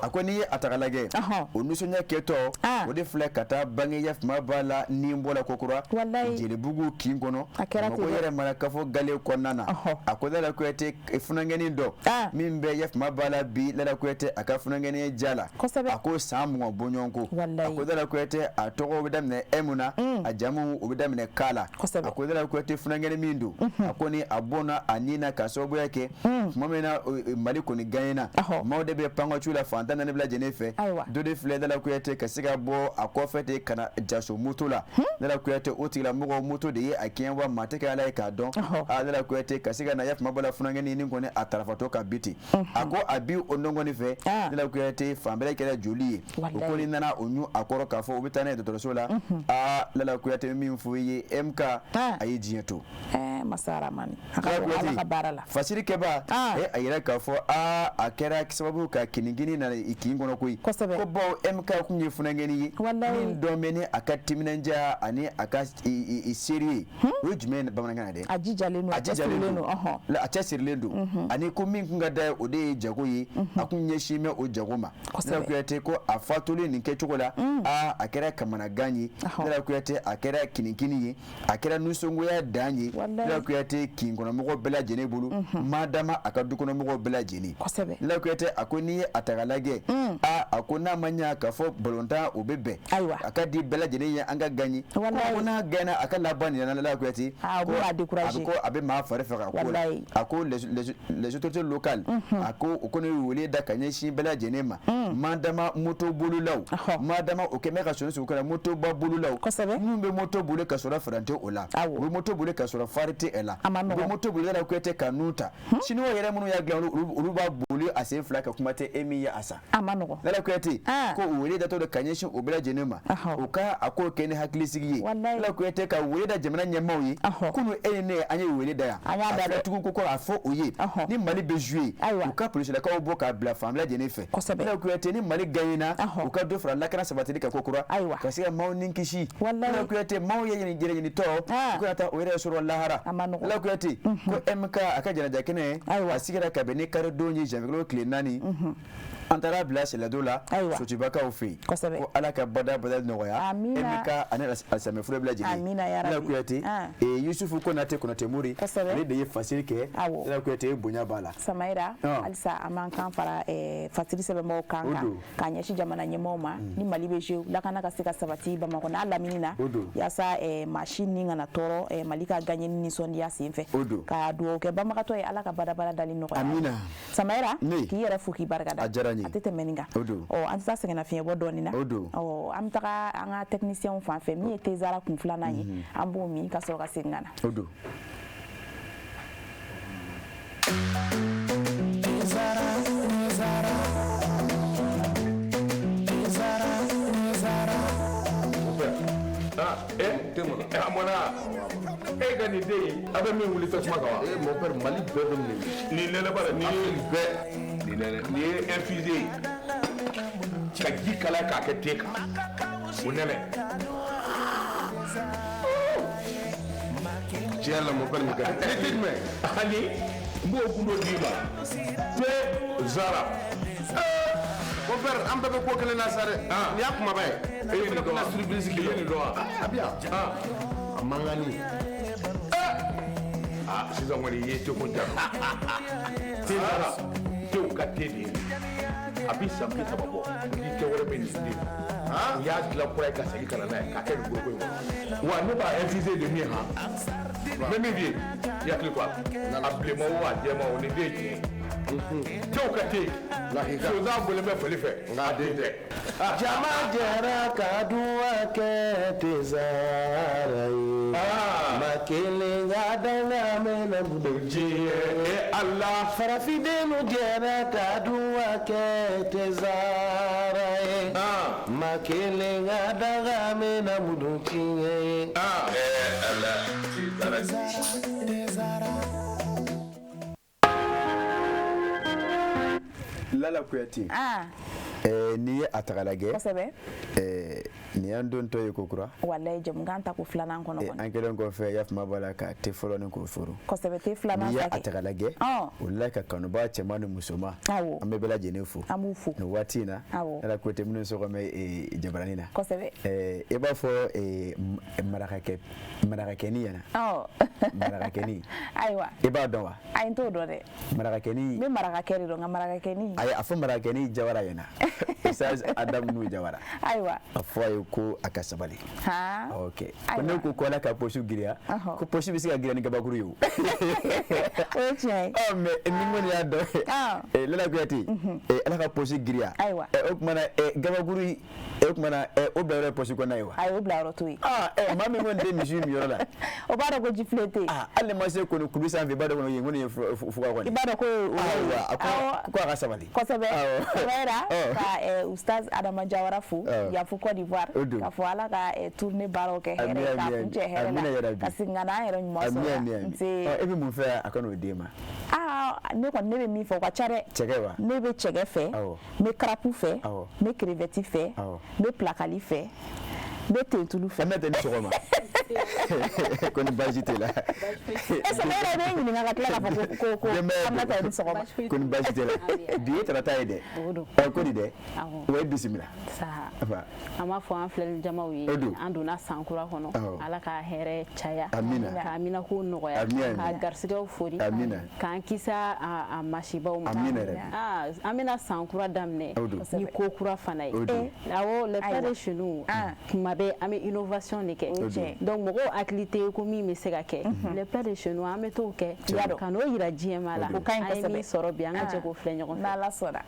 A ko n'i ye a ta k'a lajɛ, o nisɔndiya kɛtɔ o de filɛ ka taa bange yafama b'a la ni bɔ la kokura Jelibugu kin kɔnɔ, Bamakɔ yɛrɛ marakafo gale kɔnɔna na. A ko Lala Kuyate funankɛnin dɔ min bɛ yafama b'a la bi, Lala Kuyate a ka funankɛnin ja la, a ko san 20 bɔɲɔgɔnko. A ko Lala Kuyate a tɔgɔ bɛ daminɛ M na, a jamu o bɛ daminɛ K la. A ko Lala Kuyate funankɛnin min don, a ko ni a bɔnna a ni na ka sababuya kɛ tuma min na Mali kɔni gagnena, maaw de bɛ pankacu la fan tan naani bɛɛ lajɛlen fɛ. Dɔ de filɛ Lala Kuyate ka se ka bɔ a kɔfɛ ten ka na jaso moto la. Lala Kuyate o tigilamɔgɔ moto de ye a kɛɲɛ wa maa tɛ kɛ Ala ye k'a dɔn. Lala Kuyate ka se ka na yafama bɔ la funankɛnin ni kɔni a tarafatɔ ka bi ten. A ko a bi o nɔngɔni fɛ, Lala Kuyate fan bɛɛ kɛra joli ye. O kɔni nana o ɲu a kɔrɔ k'a fɔ u bɛ taa n'a ye dɔgɔtɔrɔso la. Lala Kuyate min fɔ i ye MK a ye diɲɛ to. Masa Ramani a ka Ala ka baara la. Fasiri kɛba a yɛrɛ k'a fɔ a kɛra sababu ka kinigini na i kin kɔnɔ koyi. Ko bawo MK kun ye funankɛnin ye min dɔn bɛ ni a ka timinandiya ani a ka seri ye. O ye jumɛn ye bamanankan na dɛ? A jijalen don, a cɛsirilen don, a cɛsirilen don, ani ko min kun ka d'a ye o de ye jago ye, a kun ɲɛsin bɛ o jago ma. Lala Kuyate ko a fatulen nin kɛcogo la, a kɛra kamanagan ye. Lala Kuyate a kɛra kinikini ye, a kɛra nisɔngoya dan ye Lala Kuyate kin kɔnɔmɔgɔw bɛɛ lajɛlen bolo, maa dama a ka du kɔnɔmɔgɔw bɛɛ lajɛlen. Lala Kuyate a ko n'i ye a ta k'a lajɛ, a ko n'a ma ɲɛ k'a fɔ balontan o bɛ bɛn, a ka di bɛɛ lajɛlen ye an ka gagner, ko n'a gagner a ka laban nin na Lala Kuyate a bɛ ko a bɛ maa fari faga ko la. A ko les autorités locales, a ko o kɔni ye wele da ka ɲɛsin bɛɛ lajɛlen ma, maa dama moto bololaw, maa dama o kɛn bɛ ka sɔnni sugu kɛra motoba bololaw, minnu bɛ moto boli ka sɔrɔ frein tɛ o la, u bɛ moto boli ka sɔrɔ phare tɛ ɛ la, u bɛ moto boli Lala Kuyate ka nun ta. Siniwaw yɛrɛ minnu y'a dilan olu b'a boli a sen fila kan, kuma tɛ e min ye a san. Lala Kuyate ko o wele datɔ don ka ɲɛsin o bɛɛ lajɛlen ma, u ka a ko kɛ ni hakilisigi ye. Lala Kuyate ka wele da jamana ɲɛmaaw ye, kunun e ni ne an ye wele da yan, a filɛ tugun ko a fɔ o ye ni Mali bɛ jouer u ka polisilakaw bɔ k'a bila fan bɛɛ lajɛlen fɛ. Lala Kuyate ni Mali gagnena u ka dɔ fara lakana sabatili kan kokura, ka se ka maaw ni kisi. Lala Kuyate maaw ye yɛrɛɲinitɔ u kana taa o yɛrɛ sɔrɔ lahara. Lala Kuyate ko MK a ka janaja kɛnɛ a sigira ka bɛn ni karidon ye janvier kalo tile 4, an taara bila Sɛlɛdo la Sotibakaw fɛ yen. Ko Ala ka bada bada nɔgɔya MK ani alisamɛforo bɛɛ lajɛlen. Lala Kuyate Yusufu Konate Konate Mori ale de ye fasiri kɛ. Lala Kuyate bonya b'a la. Samayira halisa an b'an kan fara fasiri sɛbɛnbaaw kan k'a ɲɛsin jamana ɲɛmaaw ma ni Mali bɛ jouer lakana ka se ka sabati Bamakɔ n'a lamini na, yaasa maa si ni kana tɔɔrɔ Mali ka gagner ni nisɔndiya senfɛ. Ka dugawu kɛ banbagatɔ ye Ala ka badabada dali nɔgɔya. Samayira k'i yɛrɛ fo k'i barika da, a tɛ tɛmɛ nin kan. Ɔ an tɛ taa sɛgɛnnafiɲɛbɔ dɔɔnin na, ɔ an bɛ taga an ka technicien fan fɛ min ye Tezara kun filanan ye, an b'o min ka sɔrɔ ka segin ka na. E ka nin den in a bɛ min wuli tasuma kan wa? Mon père, Mali bɛɛ bɛ nin nin nɛnɛ ba la nin ye bɛɛ nin nɛnɛ nin ye infusé ye ka ji kalaya k'a kɛ te kan o nɛnɛ. Tiɲɛ la mon père nin ka di. Ne tɛ jumɛn ani n b'o gundo d'i ma te Zara. Mon père, an bɛɛ bɛ ko kelen na sa dɛ. Nin y'a kumaba ye. E ye nin dɔn wa? Surprise E ye nin dɔn wa? A bi yan. A mankanni. Ah, sisan kɔni i ye teko ja. Te nana, tew ka te de ye. A bi san 30 bɔ. Ni te wɛrɛ bɛ nin den. U y'a dilan kura ye ka segin ka na n'a ye k'a kɛ nin foroko in kɔnɔ. Wa ne b'a infuser de min han. N bɛ min f'i ye, i hakili to a la. A bilenman o a jɛman o, nin den ye tiɲɛ ye. Tew ka te. Sonsan bɔlen bɛ fali fɛ. Nka a den tɛ. Jama jɛra ka duwa kɛ Tezara ye. Ma kelen ka danga mɛnna Diɲɛ e Ala. Farafindenw jɛra ka duwa kɛ Tezara ye. Ma kelen ka danga mɛnna mudu tiɲɛ ye. Ala. Tezara. Lala Kuyate. N'i ye a ta k'a lajɛ. Kosɛbɛ. Nin y'an dontɔ ye kokura. Walayi jɛmukan tako filanan kɔnɔ kɔni. An kɛlen kɔfɛ yafama b'a la ka te fɔlɔ ni k'o furu. Kosɛbɛ, te filanan. N'i ye a ta k'a lajɛ. O la ka kanubaa cɛman ni musoman. Awɔ. An bɛ bɛɛ lajɛlen fo. An b'u fo. Nin waati in na. Awɔ. Lala Kuyate minnu sɔgɔmɛ jabaranin na. Kosɛbɛ. I b'a fɔ marakakɛni ɲɛna. Marakakɛni. Ayiwa. I b'a dɔn wa? Ayi, n t'o dɔn dɛ. Marakakɛni. N bɛ marakakɛ de dɔn, nka marakakɛni. Ayi, a fɔ marakakɛni Jawara ɲɛna. Ustaz Adam Nuhu Jawara. Ayiwa. A fɔ a ye ko a ka sabali. Ok. Ko Ayiwa. ne ko ko ala ka poche giriya. Ko poche bɛ se ka giriya ni gabakuru ye o. O ye tiɲɛ ye. Ɔ mais ni kɔni y'a dɔn. Lala Kuyate. Ala ka poche giriya. Ayiwa. O tuma na gabakuru o tuma na o bila yɔrɔ ye poche kɔnɔna ye wa? Ayi, o bila yɔrɔ t'o ye. Maa min kɔni tɛ misi min yɔrɔ la. O b'a dɔn ko ji filen tɛ yen. Hali ni ma se kɔni kulu sanfɛ, i b'a dɔn kɔni yen kɔni ye fuga kɔni. I b'a dɔn ko o ye. Ayiwa, a ko a ka sabali. Kosɛbɛ. Awɔ. O b'a yira ka Ustaz Adama Jawara fo yan fo Côte d'Ivoire. K'a fɔ Ala ka tournée baaraw kɛ hɛrɛ ye, k'a kuncɛ hɛrɛ la, ka segin ka na an yɛrɛ ɲuman sɔrɔ yan. Nse. E bɛ mun fɛ a ka n'o d'e ma? Ne kɔni ne bɛ min fɛ o ka ca dɛ. Cɛkɛ wa? Ne bɛ cɛkɛ fɛ. N bɛ karapu fɛ. N bɛ crevette fɛ. N bɛ pilakali fɛ. N bɛ tentulu fɛ. An bɛ tɛ ni sɔgɔma. Ko ni baasi t'e la. Est-ce que e yɛrɛ bɛ n ɲininka ka tila k'a fɔ ko Aminata i ni sɔgɔma. Ko ni baasi t'e la. Bi ye tarata ye dɛ. Ko di dɛ. Wa e bisimila. An b'a fɔ an filɛli jamaw ye, an donna san kura kɔnɔ, Ala ka hɛrɛ caya, ka amina ko nɔgɔya, ka garisigɛw fori, k'an kisi a masibaw ma. An bɛna san kura daminɛ ni ko kura fana ye. Awɔ, le plat de chez nous, tuma bɛɛ an bɛ innovation de kɛ. Donc mɔgɔw hakili tɛ ko min bɛ se ka kɛ. Le plat de chez nous, an bɛ t'o kɛ ka n'o yira diɲɛmaa la. An ye min sɔrɔ bi, an ka jɛ k'o filɛ ɲɔgɔn fɛ. N'Ala sɔnna.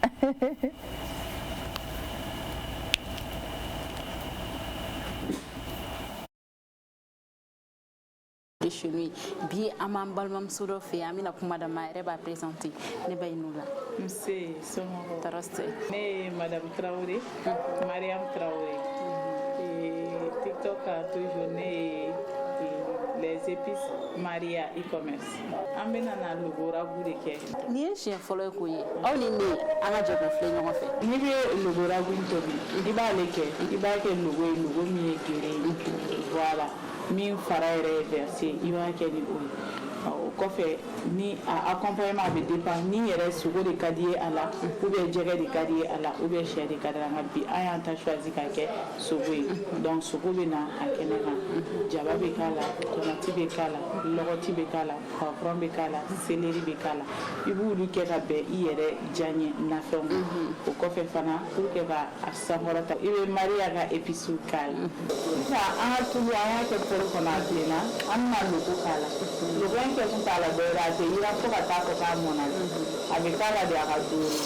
De chez nous bi, an b'an balimamuso dɔ fɛ yen, an bɛna kuma d'a ma, a yɛrɛ b'a présenter. Ne ba, i n'u la. Nse, somɔgɔw? Tɔɔrɔ tɛ. Ne ye madame Traoré, Mariam Traoré. TikTok a toujours ne ye les épices Maria e-commerce. An bɛna na logo ragoût de kɛ. Nin ye siɲɛ fɔlɔ ye k'o ye, aw ni ne, an ka jɛ k'o filɛ ɲɔgɔn fɛ. N'i bɛ logo ragoût tobi, i b'ale kɛ, i b'a kɛ logo ye, logo min ye gere ye. Voilà. Min fara yɛrɛ ye versé, i b'a kɛ ni o ye. O kɔfɛ, ni a accompagnement bɛ dépend ni yɛrɛ sogo de ka di ye a la, ou bien jɛgɛ de ka di ye a la, ou bien sɛ de ka di a la. Nka bi an y'an ta choisi ka kɛ sogo ye. Donc sogo bɛ na a kɛnɛ kan, jaba bɛ k'a la, tomati bɛ k'a la, lɔgɔti bɛ k'a la, poivron bɛ k'a la, céleri bɛ k'a la. I b'olu kɛ ka bɛn i yɛrɛ diyaɲɛ nafɛnw ma. O kɔfɛ fana, pour que ka a sankɔrɔta, i bɛ Maria ka épices k'a la. Sisan an ka tulu, an y'a kɛ poêle kɔnɔ, a bilenna, an bɛna loko k'a la. Loko in kɛ kun t'a la dɔwɛrɛ, a tɛ yiran fo ka taa fɔ k'a mɔnna. A bɛ k'a la de a ka doore.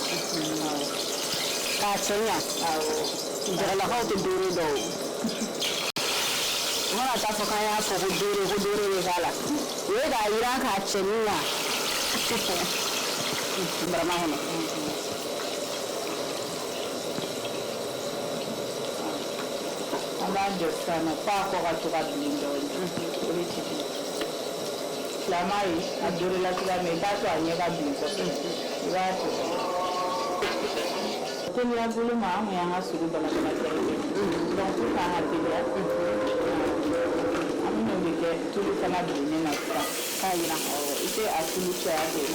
K'a cɛ ɲa. Awɔ. Jaralakaw tɛ doore dɔn o. U mana taa fɔ k'an y'a fɔ ko doore, ko doore bɛ k'a la. O ye k'a yiran k'a cɛ ɲa barama kɔnɔ. An b'an jɔ sisan nɔ f'a kɔ ka to ka bilen dɔɔnin. O de ci. Silama ye a doorela cogoya min na, i t'a to a ɲɛ ka bilen kosɛbɛ, i b'a to. Teliya bolo ma, an kun y'an ka sogo balabala kɛrɛfɛ. Donc pour k'an ka teliya, an bɛn'o de kɛ tulu fana bilennen na sisan. K'a yiran. I tɛ a tulu caya ten.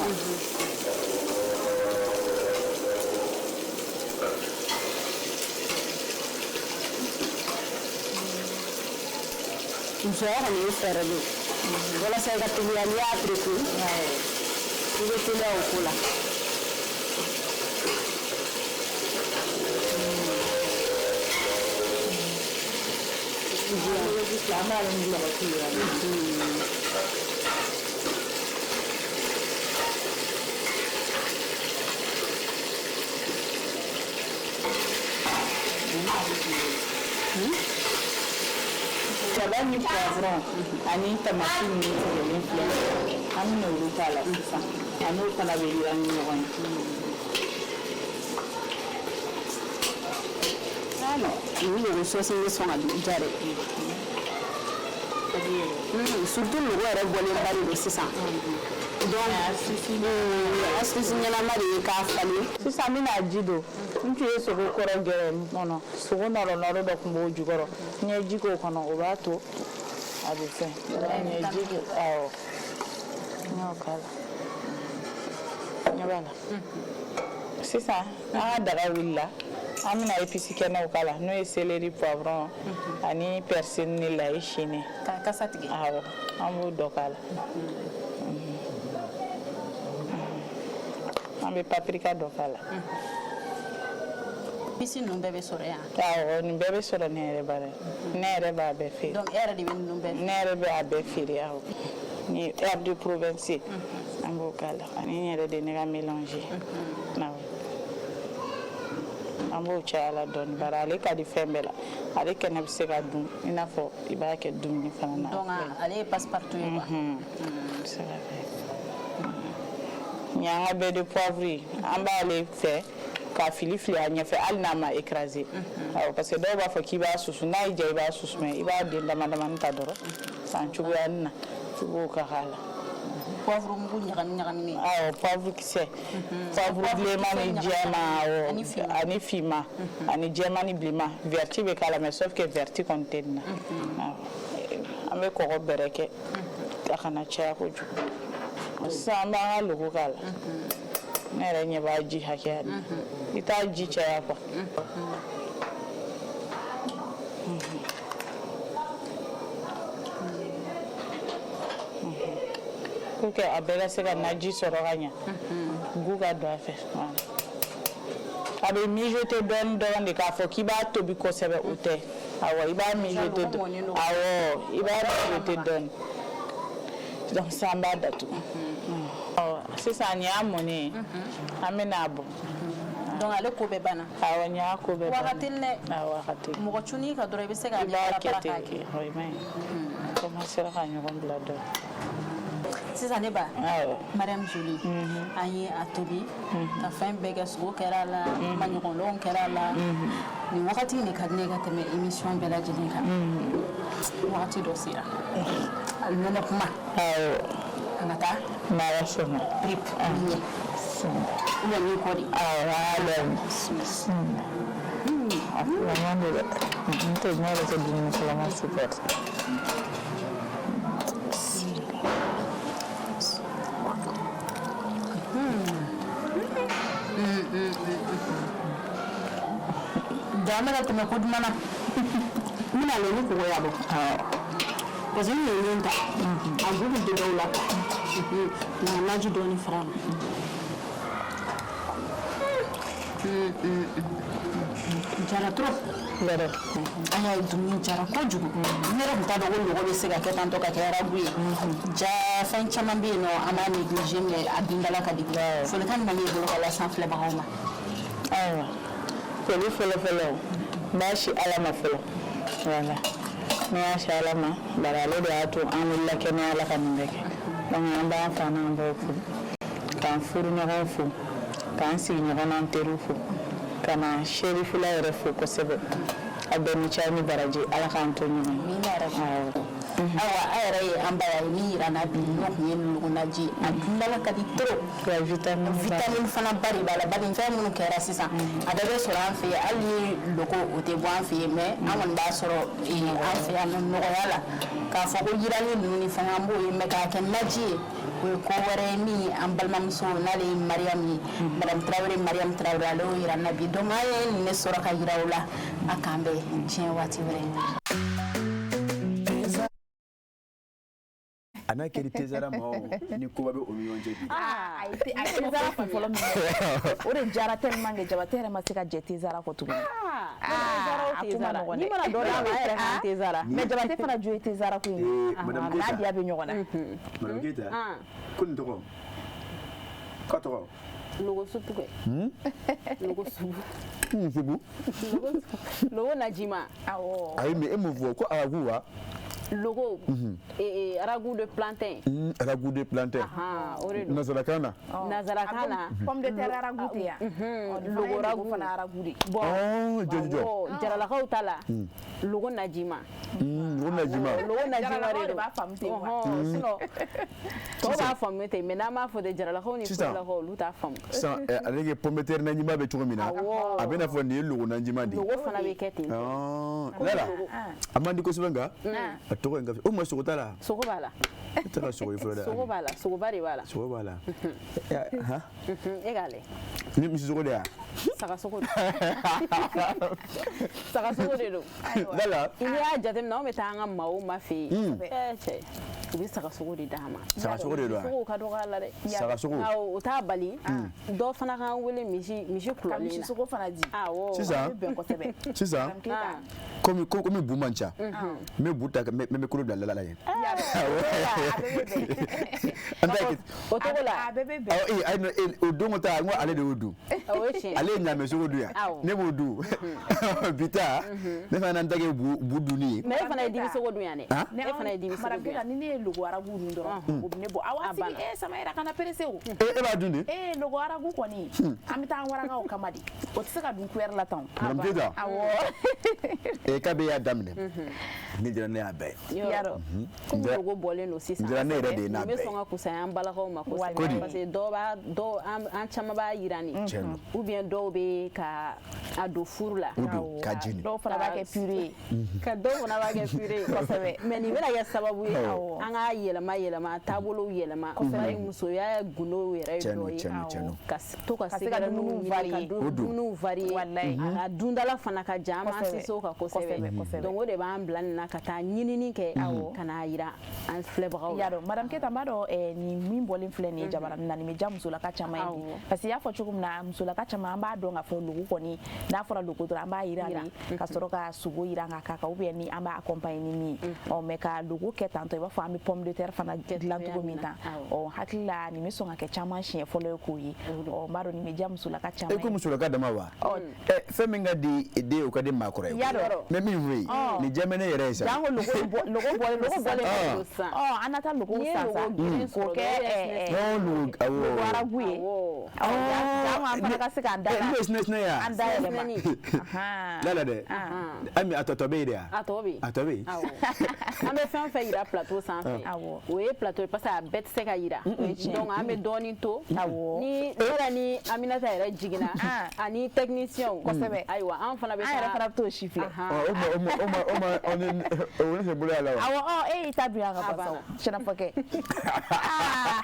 Musoya kɔni ye fɛɛrɛ de ye walasa i ka teliya. N'i y'a pereku, i bɛ teliya o ko la. An b'ale ni lɔgɔti yira. Jaba ni poivron ani tamati ninnu tigɛlen filɛ, an bɛna olu k'a la sisan. A n'o fana bɛ yiran ni ɲɔgɔn ye. Nin logo sɔsi bɛ sɔn ka diya dɛ, surtout logo yɛrɛ bɔlenba de don sisan. Donc astuce ɲɛnama de ye k'a falen. Sisan n bɛna ji don. N tun ye sogo kɔrɔ gɛrɛ kɔnɔ, sogo nɔrɔ nɔrɔ dɔ tun b'o jukɔrɔ. N ye ji k'o kɔnɔ, o b'a to a bɛ fɛn. N ye ji kɛ, awɔ, n y'o k'a la. Ɲɛ b'a la sisan, an ka daga wulila, an bɛna épice kɛnɛw k'a la, n'o ye céleri, poivron ani persil ni layi sini. K'a kasa tigɛ. Awɔ, an b'o dɔ k'a la. An bɛ paprika dɔ k'a la. Épice ninnu bɛɛ bɛ sɔrɔ yan? Awɔ, nin bɛɛ bɛ sɔrɔ ne yɛrɛ bara. Ne yɛrɛ b'a bɛɛ feere. Donc e yɛrɛ de bɛ ninnu bɛɛ feere? Ne yɛrɛ bɛ a bɛɛ feere, awɔ. Ni herbe de Provence, an b'o k'a la, ani n yɛrɛ de ne ka mélange. Awɔ, an b'o caya la dɔɔni, bari ale ka di fɛn bɛɛ la. Ale kɛnɛ bɛ se ka dun i n'a fɔ i b'a kɛ dumuni fana na. Donc ale ye passe partout ye quoi. Bɛ se ka kɛ. Nin y'an ka baie de poivre ye. An b'ale fɛ k'a fili fili a ɲɛfɛ, hali n'a ma écraser. Awɔ, parce que dɔw b'a fɔ k'i b'a susu. N'a y'i diya, i b'a susu, mais i b'a den dama damani ta dɔrɔn san cogoyanin na, i b'o k'a la. Poivre mugu ɲagami ɲagaminen? Awɔ, poivre kisɛ, poivre bilenman ni jɛman, awɔ, ani finman, ani jɛman ni bilenman. Vert bɛ k'a la, mais sauf que vert kɔni tɛ nin na. Awɔ, an bɛ kɔgɔ bɛrɛ kɛ a kana caya kojugu. Sisan an b'an ka logo k'a la. Ne yɛrɛ ɲɛ b'a ji hakɛya de, i t'a ji caya quoi, pour que a bɛɛ ka se ka naji sɔrɔ ka ɲa, gu ka don a fɛ. A bɛ mijoter dɔɔni dɔrɔn de. K'a fɔ k'i b'a tobi kosɛbɛ, o tɛ. Awɔ, i b'a mijoter, awɔ, i b'a mijoter dɔɔni. Donc sisan an b'a datugu. Ɔ, sisan nin y'a mɔnen ye, an bɛna a bɔ. Donc ale ko bɛɛ banna? Awɔ, nin y'a ko bɛɛ Wa a ka banna. teli dɛ. Awɔ, a ka teli. Mɔgɔ cunni ka dɔrɔn, i bɛ se k'a I b'a parapara kɛ ten k'a kɛ. O i ma ye, commencera ka ɲɔgɔn bila dɔɔni. Sisan ne ba, Awɔ. Mariam Jolie, an ye a tobi ka fɛn bɛɛ kɛ, sogo kɛra a la, maɲɔgɔnlɔnw kɛra a la. Nin wagati in de ka di ne ye ka tɛmɛ émission bɛɛ lajɛlen kan. Wagati dɔ sera, a nɔnɔ kuma. Awɔ. An ka taa. N'Ala sɔnna. Prip ɲɛ ou bien ni kɔ de? Awɔ, an y'a daminɛ. A filanan don dɛ. N tɛ, ne yɛrɛ tɛ dumuni kalama supporter. Ja, an bɛ ka tɛmɛ ko duman na. N bɛna ale ni kɔgɔ y'a bɔ, parce que n ye min ta, a bu bɛ don dɔw la quoi. Nka naji dɔɔni fara a kan. Jara trop. Yɛrɛ. An y'a ye, dumuni jara kojugu. Ne yɛrɛ tun t'a dɔn ko lɔgɔ bɛ se ka kɛ tantɔ ka kɛ ragoût ye. Ja, fɛn caman bɛ yen nɔ, an b'a négliger, mais a dundala ka di. Folikan jumɛn b'e bolo ka lase an filɛbagaw ma? Ayiwa, foli fɔlɔ fɔlɔ, n b'a si Ala ma fɔlɔ. Voilà, ne y'a si Ala ma, bari ale de y'a to an wulila kɛnɛya la ka nin bɛɛ kɛ. Donc an b'an fa n'an baw fo, k'an furuɲɔgɔn fo, k'an sigiɲɔgɔn n'an teriw fo, ka na Serifula yɛrɛ fo kosɛbɛ. A bɛɛ ni ce ni baraji, Ala k'an to ɲɔgɔn ye. Awɔ. Ayiwa, a yɛrɛ ye an ba ye min yira n na bi, n'o tun ye logonaji, a dundala ka di trop. Wa vitamine ba. Vitamine fana ba de b'a la, bari fɛn minnu kɛra sisan, a bɛɛ bɛ sɔrɔ an fɛ yen. Hali ni loko o tɛ bɔ an fɛ yen, mais an kɔni b'a sɔrɔ an fɛ yan nɔ nɔgɔya la. K'a fɔ ko yirani ninnu ni fɛn, an b'o ye, mais k'a kɛ naji ye, o ye ko wɛrɛ ye. Min ye an balimamuso, n'ale ye Mariam ye, madame Tarawele, Mariam Tarawele, ale y'o yira n na bi. Donc an ye nin de sɔrɔ ka yira o la. A k'an bɛn diɲɛ waati wɛrɛ. A n'a kɛra Tezara maaw ni koba bɛ olu ɲɔgɔn cɛ bi. A ye Tezara kun fɔlɔ min kɛ, o de diyara tellement que Jabate yɛrɛ ma se ka jɛ Tezara kɔ tuguni. A ko ma nɔgɔn dɛ. N'i mana dɔ d'a ma, a yɛrɛ kan Tezara. Mais Jabate fana jo ye Tezara ko in ye. Madame A n'a Keita. diya bɛ ɲɔgɔn na. Madame Keita, ko nin tɔgɔ? K'a tɔgɔ? Logo supu kɛ. Logo supu. Supu. Logo najima. Awɔ. Ayi, mais e m'o fɔ ko aragu wa? Logo ragoût de plantain. Ragoût de plantain. O de don. Nansarakan na. Nansarakan na. Pomme de terre ragoût tɛ yan. Logo ragoût fana ragoût de. Bon. Jɔ jɔ. Jaralakaw ta la. Logo najima. Logo najima. Logo najima de don. B'a faamu ten wa. Sinon tɔw b'a faamu ten, mais n'an m'a fɔ ten, jaralakaw ni fulakaw olu t'a faamu. Sisan ale ke pomme de terre najima bɛ cogo min na, a bɛna fɔ nin ye logo najima de ye. Logo fana bɛ kɛ ten. Lala, a man di kosɛbɛ nka a tɔgɔ in ka o ma sogo t'a la. Sogo b'a la. E tɛ ka sogo ye fɔlɔ dɛ. Sogo b'a la, sogoba de b'a la. Sogo b'a la. Han? E k'a lajɛ. Ni misi sogo de ya? Saga sogo de. Saga sogo de don. Lala. N'i y'a jateminɛ, anw bɛ taa an ka maa o maa fɛ yen. Cɛ, u bɛ saga sogo de d'an ma. Saga sogo de don wa? Sogo ka dɔgɔ a la dɛ. Saga sogo. Awɔ, o t'a bali. Dɔ fana k'an wele misi kulɔlen na. Ka misi sogo fana di. Awɔ. Sisan. Sisan. Komi bu man ca. N bɛ bu ta n bɛ kolo bila Lala ye. O togo la. A bɛɛ bɛ bɛn. O don ko ta, n ko ale de y'o dun. Ale ye ɲaamɛ sogo dun yan. Ne b'o dun. Bi ta, ne fana n ta kɛ bu dunni ye. Mais e fana ye dibi sogo dun yan dɛ. E fana ye dibi sogo dun yan. Ni ne ye logo ragoût dun dɔrɔn, o bɛ ne bɔ. Awa sigi, sama yɛrɛ kana pressé o. E b'a dun de? Logo ragoût kɔni, an bɛ taa an warakaw kama de. O tɛ se ka dun cuillère la tan. Madame Keita. Awɔ. Kabe y'a daminɛ. Ne jɛra ne y'a bɛɛ ye. Yarɔ. Komi logo bɔlen don sisan. N jɛra ne yɛrɛ de ye n'a bɛɛ ye. Nin bɛ sɔn ka kusaya an balakaw ma kosɛbɛ. Parce que dɔw b'a dɔw an caman b'a yiran de. Ou bien dɔw bɛ ka a don furu la. O don ka jeni. Dɔw fana b'a kɛ purée ye. Ka dɔw fana b'a kɛ purée ye. Kosɛbɛ. Mais nin bɛna kɛ sababu ye an ka yɛlɛma yɛlɛma taabolow yɛlɛma. Bari musoya gundow yɛrɛ ye dɔ ye. Ka to ka se ka dumuniw varier. Ka dumuniw varier. A ka dundala fana ka jan, an b'an sinsin o kan kosɛbɛ. Donc o de b'an bila nin na ka taa ɲinini kɛ ka n'a yira an filɛbagaw la. Yarɔ, Madame Keita, n b'a dɔn nin min bɔlen filɛ nin ye jabaranin na, nin bɛ diya musolaka caman ye bi. Parce que i y'a fɔ cogo min na, musolaka caman an b'a dɔn k'a fɔ logo kɔni, n'a fɔra logo dɔrɔn an b'a yiran de ka sɔrɔ ka sogo yiran ka k'a kan, ou bien ni an b'a accompagner ni min ye. Mais ka logo kɛ tantɔ i b'a fɔ an bɛ pomme de terre fana dilan cogo min tan. Hakili la nin bɛ sɔn ka kɛ caman siɲɛ fɔlɔ ye k'o ye. N b'a dɔn nin bɛ diya musolaka caman ye. E ko musolaka dama wa? Fɛn min ka di den ye, o ka di maakɔrɔ ye. Mais min f'u ye, nin diya bɛ ne yɛrɛ ye sa. Jango logo bɔlen don sisan. An na taa logo san sa. K'o kɛ logo ragoût ye. Jango an fana ka se k'an da la. N'o ye sinɛ ye wa? An da yɛlɛma. Lala dɛ. Ami, a tɔ bɛ yen de wa? A tɔ bɛ yen. A tɔ bɛ yen. Awɔ. An bɛ fɛn o fɛn yira plateau sanfɛ. O ye plateau ye parce que a bɛɛ tɛ se ka yira. Donc an bɛ dɔɔnin to. Ni Lala ni Aminata yɛrɛ jiginna ani technicien. Kosɛbɛ. Ayiwa, an fana bɛ taa. An yɛrɛ fana bɛ t'o siffler. O ma o ne se bolo y'a la wa? Awɔ, e y'i ta dun yan ka ban sa o. Sɛnɛfɔkɛ.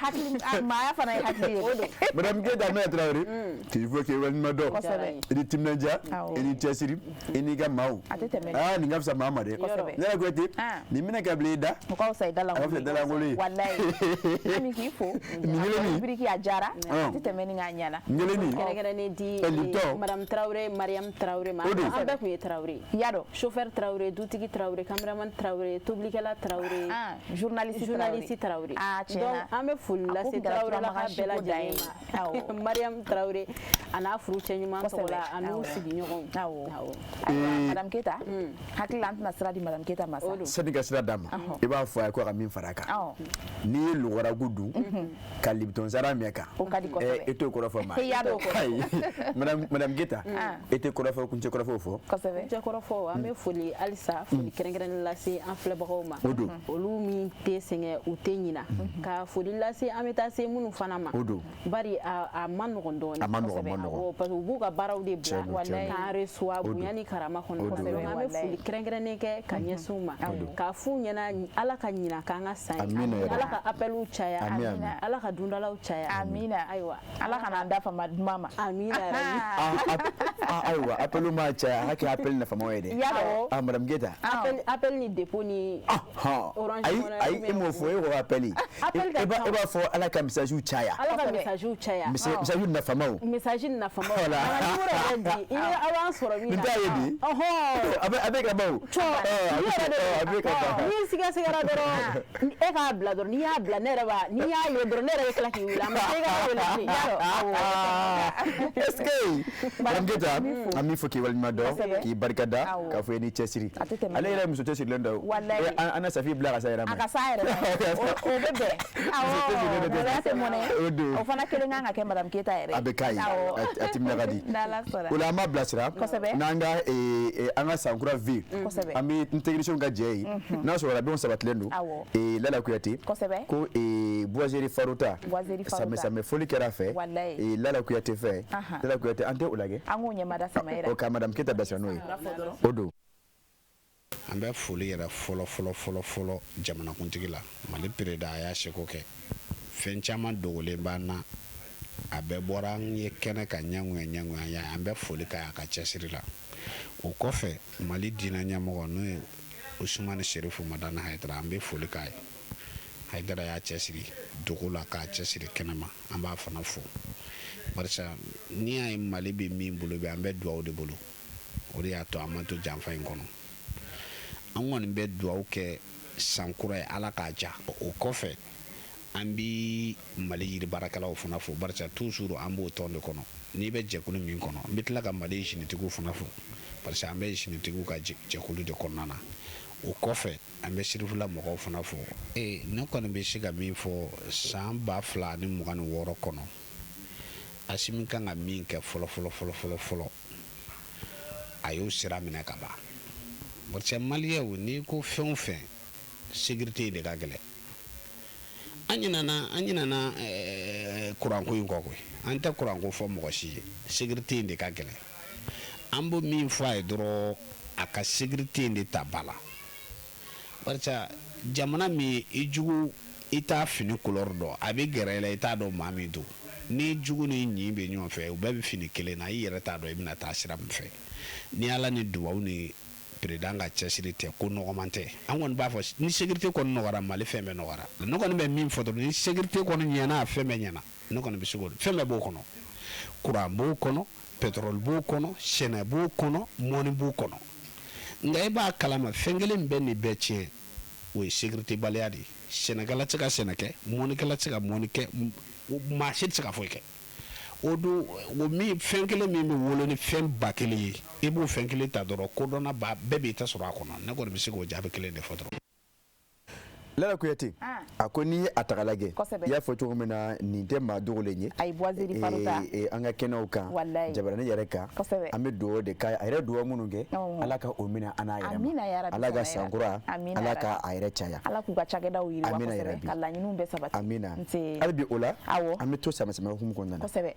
Hakili maaya fana ye hakili ye. O don. Madame Keita Aminata Traoré, k'i fo k'i waleɲuman dɔn. Kosɛbɛ. I ni timinandiya, i ni cɛsiri, i n'i ka maaw. A tɛ tɛmɛ. Nin ka fisa maa ma dɛ. Kosɛbɛ. Lala Kuyate, nin bɛna ka bila i da. O ka fisa i da A ka fisa i da lankolon ye. Walayi. Ami k'i fo. Nin kelen nin. Rubrique a diyara. A tɛ tɛmɛ nin kan, a ɲɛna. Nin kelen nin. Kɛrɛnkɛrɛnnen di Madame Traoré, Mariam Traoré ma. O don. An bɛɛ tun ye Traoré. Yarɔ. Chauffeur Traoré, dutigi Traoré, cameraman Traoré, tobilikɛla Traoré. Journaliste Traoré. Tiɲɛ na. Donc an bɛ foli lase Traoré la ka bɛɛ lajɛlen ma. Mariam Traoré a n'a furu cɛ ɲuman tɔgɔ la, a n'u sigiɲɔgɔnw. Awɔ. Madame Keita, hakili la an tɛna sira di Madame Keita ma sa. Sani ka sira d'a ma, i b'a fɔ a ye ko a ka min fara a kan. N'i ye logo ragoût dun ka Lipton Zara min kan. O ka di kosɛbɛ. E t'o kɔrɔ fɔ maa ye. I y'a dɔn o kɔrɔ. Madame Keita, e tɛ kɔrɔfɔ kuncɛ kɔrɔfɔw fɔ. Kosɛbɛ. Kuncɛ kɔrɔfɔ, an bɛ foli halisa, foli kɛrɛnkɛrɛnnen lase an filɛbagaw ma. O don. Olu min tɛ sɛgɛn, u tɛ ɲina. Ka foli lase an bɛ taa se minnu fana ma. O don. Bari a ma nɔgɔn dɔɔnin. A ma nɔgɔn, a ma nɔgɔn. Parce que u b'u ka baaraw de bila k'an reçoit bonya ni karama kɔnɔ. Kosɛbɛ. An bɛ foli kɛrɛnkɛrɛnnen kɛ ka ɲɛsin u ma. K'a f'u ɲɛna Ala ka ɲina k'an ka san ye. Ala ka appeliw caya. Ala ka dundalaw caya. Amina. Ayiwa. Ala kana an da fama duman ma. Amina. Ayiwa, appel ma caya, a ka kɛ appel nafamaw ye dɛ. Ah, madame Keita. Appel ni dépôt ni Orange. Ayi, ayi, e m'o fɔ, e ko appel. E b'a fɔ Ala ka message caya. Ala ka message caya. Message nafamaw. Message nafamaw. Voilà. An ka numéro yɛrɛ di, i bɛ aw b'an sɔrɔ min na. Nin t'a ye bi. A bɛ ka ban o. A bɛ ka ban. N'i sigasigara dɔrɔn, e k'a bila dɔrɔn, n'i y'a bila ne yɛrɛ b'a, n'i y'a ye dɔrɔn ne yɛrɛ bɛ tila k'i wele, a ma se i ka wele bilen. Est-ce que madame Keita, an b'i fo k'i waleɲuman dɔn, k'i barika da, k'a fɔ i ni cɛsiri. Ale yɛrɛ muso cɛsirilen dɔ. An na Safi bila ka s'a yɛrɛ ma. A ka s'a yɛrɛ ma. O bɛ bɛn. Awɔ. Mɔgɔya tɛ mɔnɛ. O fana kelen kan ka kɛ madame Keita yɛrɛ. A bɛ k'a ye. A timina ka di. N'Ala sɔnna. O la an b'a bilasira. N'an ka an ka sankura V. An bɛ n technicien ka jɛ ye. N'a sɔrɔ labɛnw sabatilen don. Lala Kuyate. Ko Boiserie Farota. Samɛ foli kɛra a fɛ. Lala Kuyate fɛ. Lala Kuyate, an tɛ o lajɛ. An k'o ɲɛmada Samayira. O ka madame Keita bilasira n'o ye. O don. An bɛ foli yɛrɛ fɔlɔ fɔlɔ fɔlɔ fɔlɔ jamanakuntigi la. Mali président a y'a seko kɛ. Fɛn caman dogolen b'an na. A bɛɛ bɔra an ye kɛnɛ ka ɲɛngoya ɲɛngoya ye. An bɛ foli k'a a ka cɛsiri la. O kɔfɛ, Mali diinɛ ɲɛmɔgɔ n'o ye Usumani Serifu Madani Hayidara, an bɛ foli k'a ye. Hayidara y'a cɛsiri dogo la k'a cɛsiri kɛnɛma, an b'a fana fo. Barisa n'i y'a ye Mali bɛ min bolo bi, an bɛ duwawu de bolo. O de y'a to an ma to janfa in kɔnɔ. An kɔni bɛ duwawu kɛ san kura ye, Ala k'a diya. O kɔfɛ, an bi Mali yiri baarakɛlaw fana fo, barisa toujours an b'o tɔn de kɔnɔ. N'i bɛ jɛkulu min kɔnɔ, n bɛ tila ka Mali zinitigiw fana fo, barisa an bɛ zinitigiw ka jɛkulu de kɔnɔna na. O kɔfɛ, an bɛ Sirifila mɔgɔw fana fo. Ne kɔni bɛ se ka min fɔ san 2026 kɔnɔ, Asimi kan ka min kɛ fɔlɔ fɔlɔ fɔlɔ fɔlɔ fɔlɔ, a y'o sira minɛ ka ban. Barisa maliyɛnw, n'i ko fɛn o fɛn, sécurité de ka gɛlɛn. An ɲinana kuranko in kɔ koyi. An tɛ kuranko fɔ mɔgɔ si ye. Sécurité in de ka gɛlɛn. An bɛ min fɔ a ye dɔrɔn, a ka sécurité in de ta ba la. Barisa jamana min i jugu, i t'a fini couleur dɔn, a bɛ gɛrɛ i la, i t'a dɔn maa min don. Ni jugu ni ɲin bɛ ɲɔgɔn fɛ, u bɛɛ bɛ fini kelen na, i yɛrɛ t'a dɔn i bɛna taa sira min fɛ. Ni Ala ni duwawu ni président ka cɛsiri tɛ, ko nɔgɔman tɛ. An kɔni b'a fɔ ni sécurité kɔni nɔgɔyara, Mali fɛn bɛɛ nɔgɔyara. Ne kɔni bɛ min fɔ dɔrɔn, ni sécurité kɔni ɲɛna, fɛn bɛɛ ɲɛna. Ne kɔni bɛ se k'o fɛn bɛɛ b'o kɔnɔ. Courant b'o kɔnɔ, pétrole b'o kɔnɔ, sɛnɛ b'o kɔnɔ, mɔni b'o kɔnɔ. Nka e b'a kalama, fɛn kelen bɛ nin bɛɛ tiɲɛ, o ye sécurité baliya de ye. Sɛnɛkɛla tɛ se ka sɛnɛ kɛ, mɔnikɛla tɛ se ka mɔni kɛ, maa si tɛ se ka foyi kɛ. O dun, o min fɛn kelen min bɛ wolo ni fɛn ba kelen ye, i b'o fɛn kelen ta dɔrɔn, kodɔnna ba bɛɛ b'i ta sɔrɔ a kɔnɔ. Ne kɔni bɛ se k'o jaabi kelen de fɔ dɔrɔn. Lala Kuyate, a ko n'i ye a ta k'a lajɛ, i y'a fɔ cogo min na, nin tɛ maa dogolen ye. Ayi, Boiserie Farota. An ka kɛnɛw kan, jabarani yɛrɛ kan, an bɛ dugawu de k'a ye. A yɛrɛ dugawu minnu kɛ, Ala ka o minɛ an n'a yɛrɛ ma. Ala ka sankura, Ala ka a yɛrɛ caya. Ala k'u ka cakɛdaw yiriwa kosɛbɛ, ka laɲiniw bɛɛ sabati. Amina. Hali bi o la, an bɛ to sama sama hukumu kɔnɔna na. Kosɛbɛ.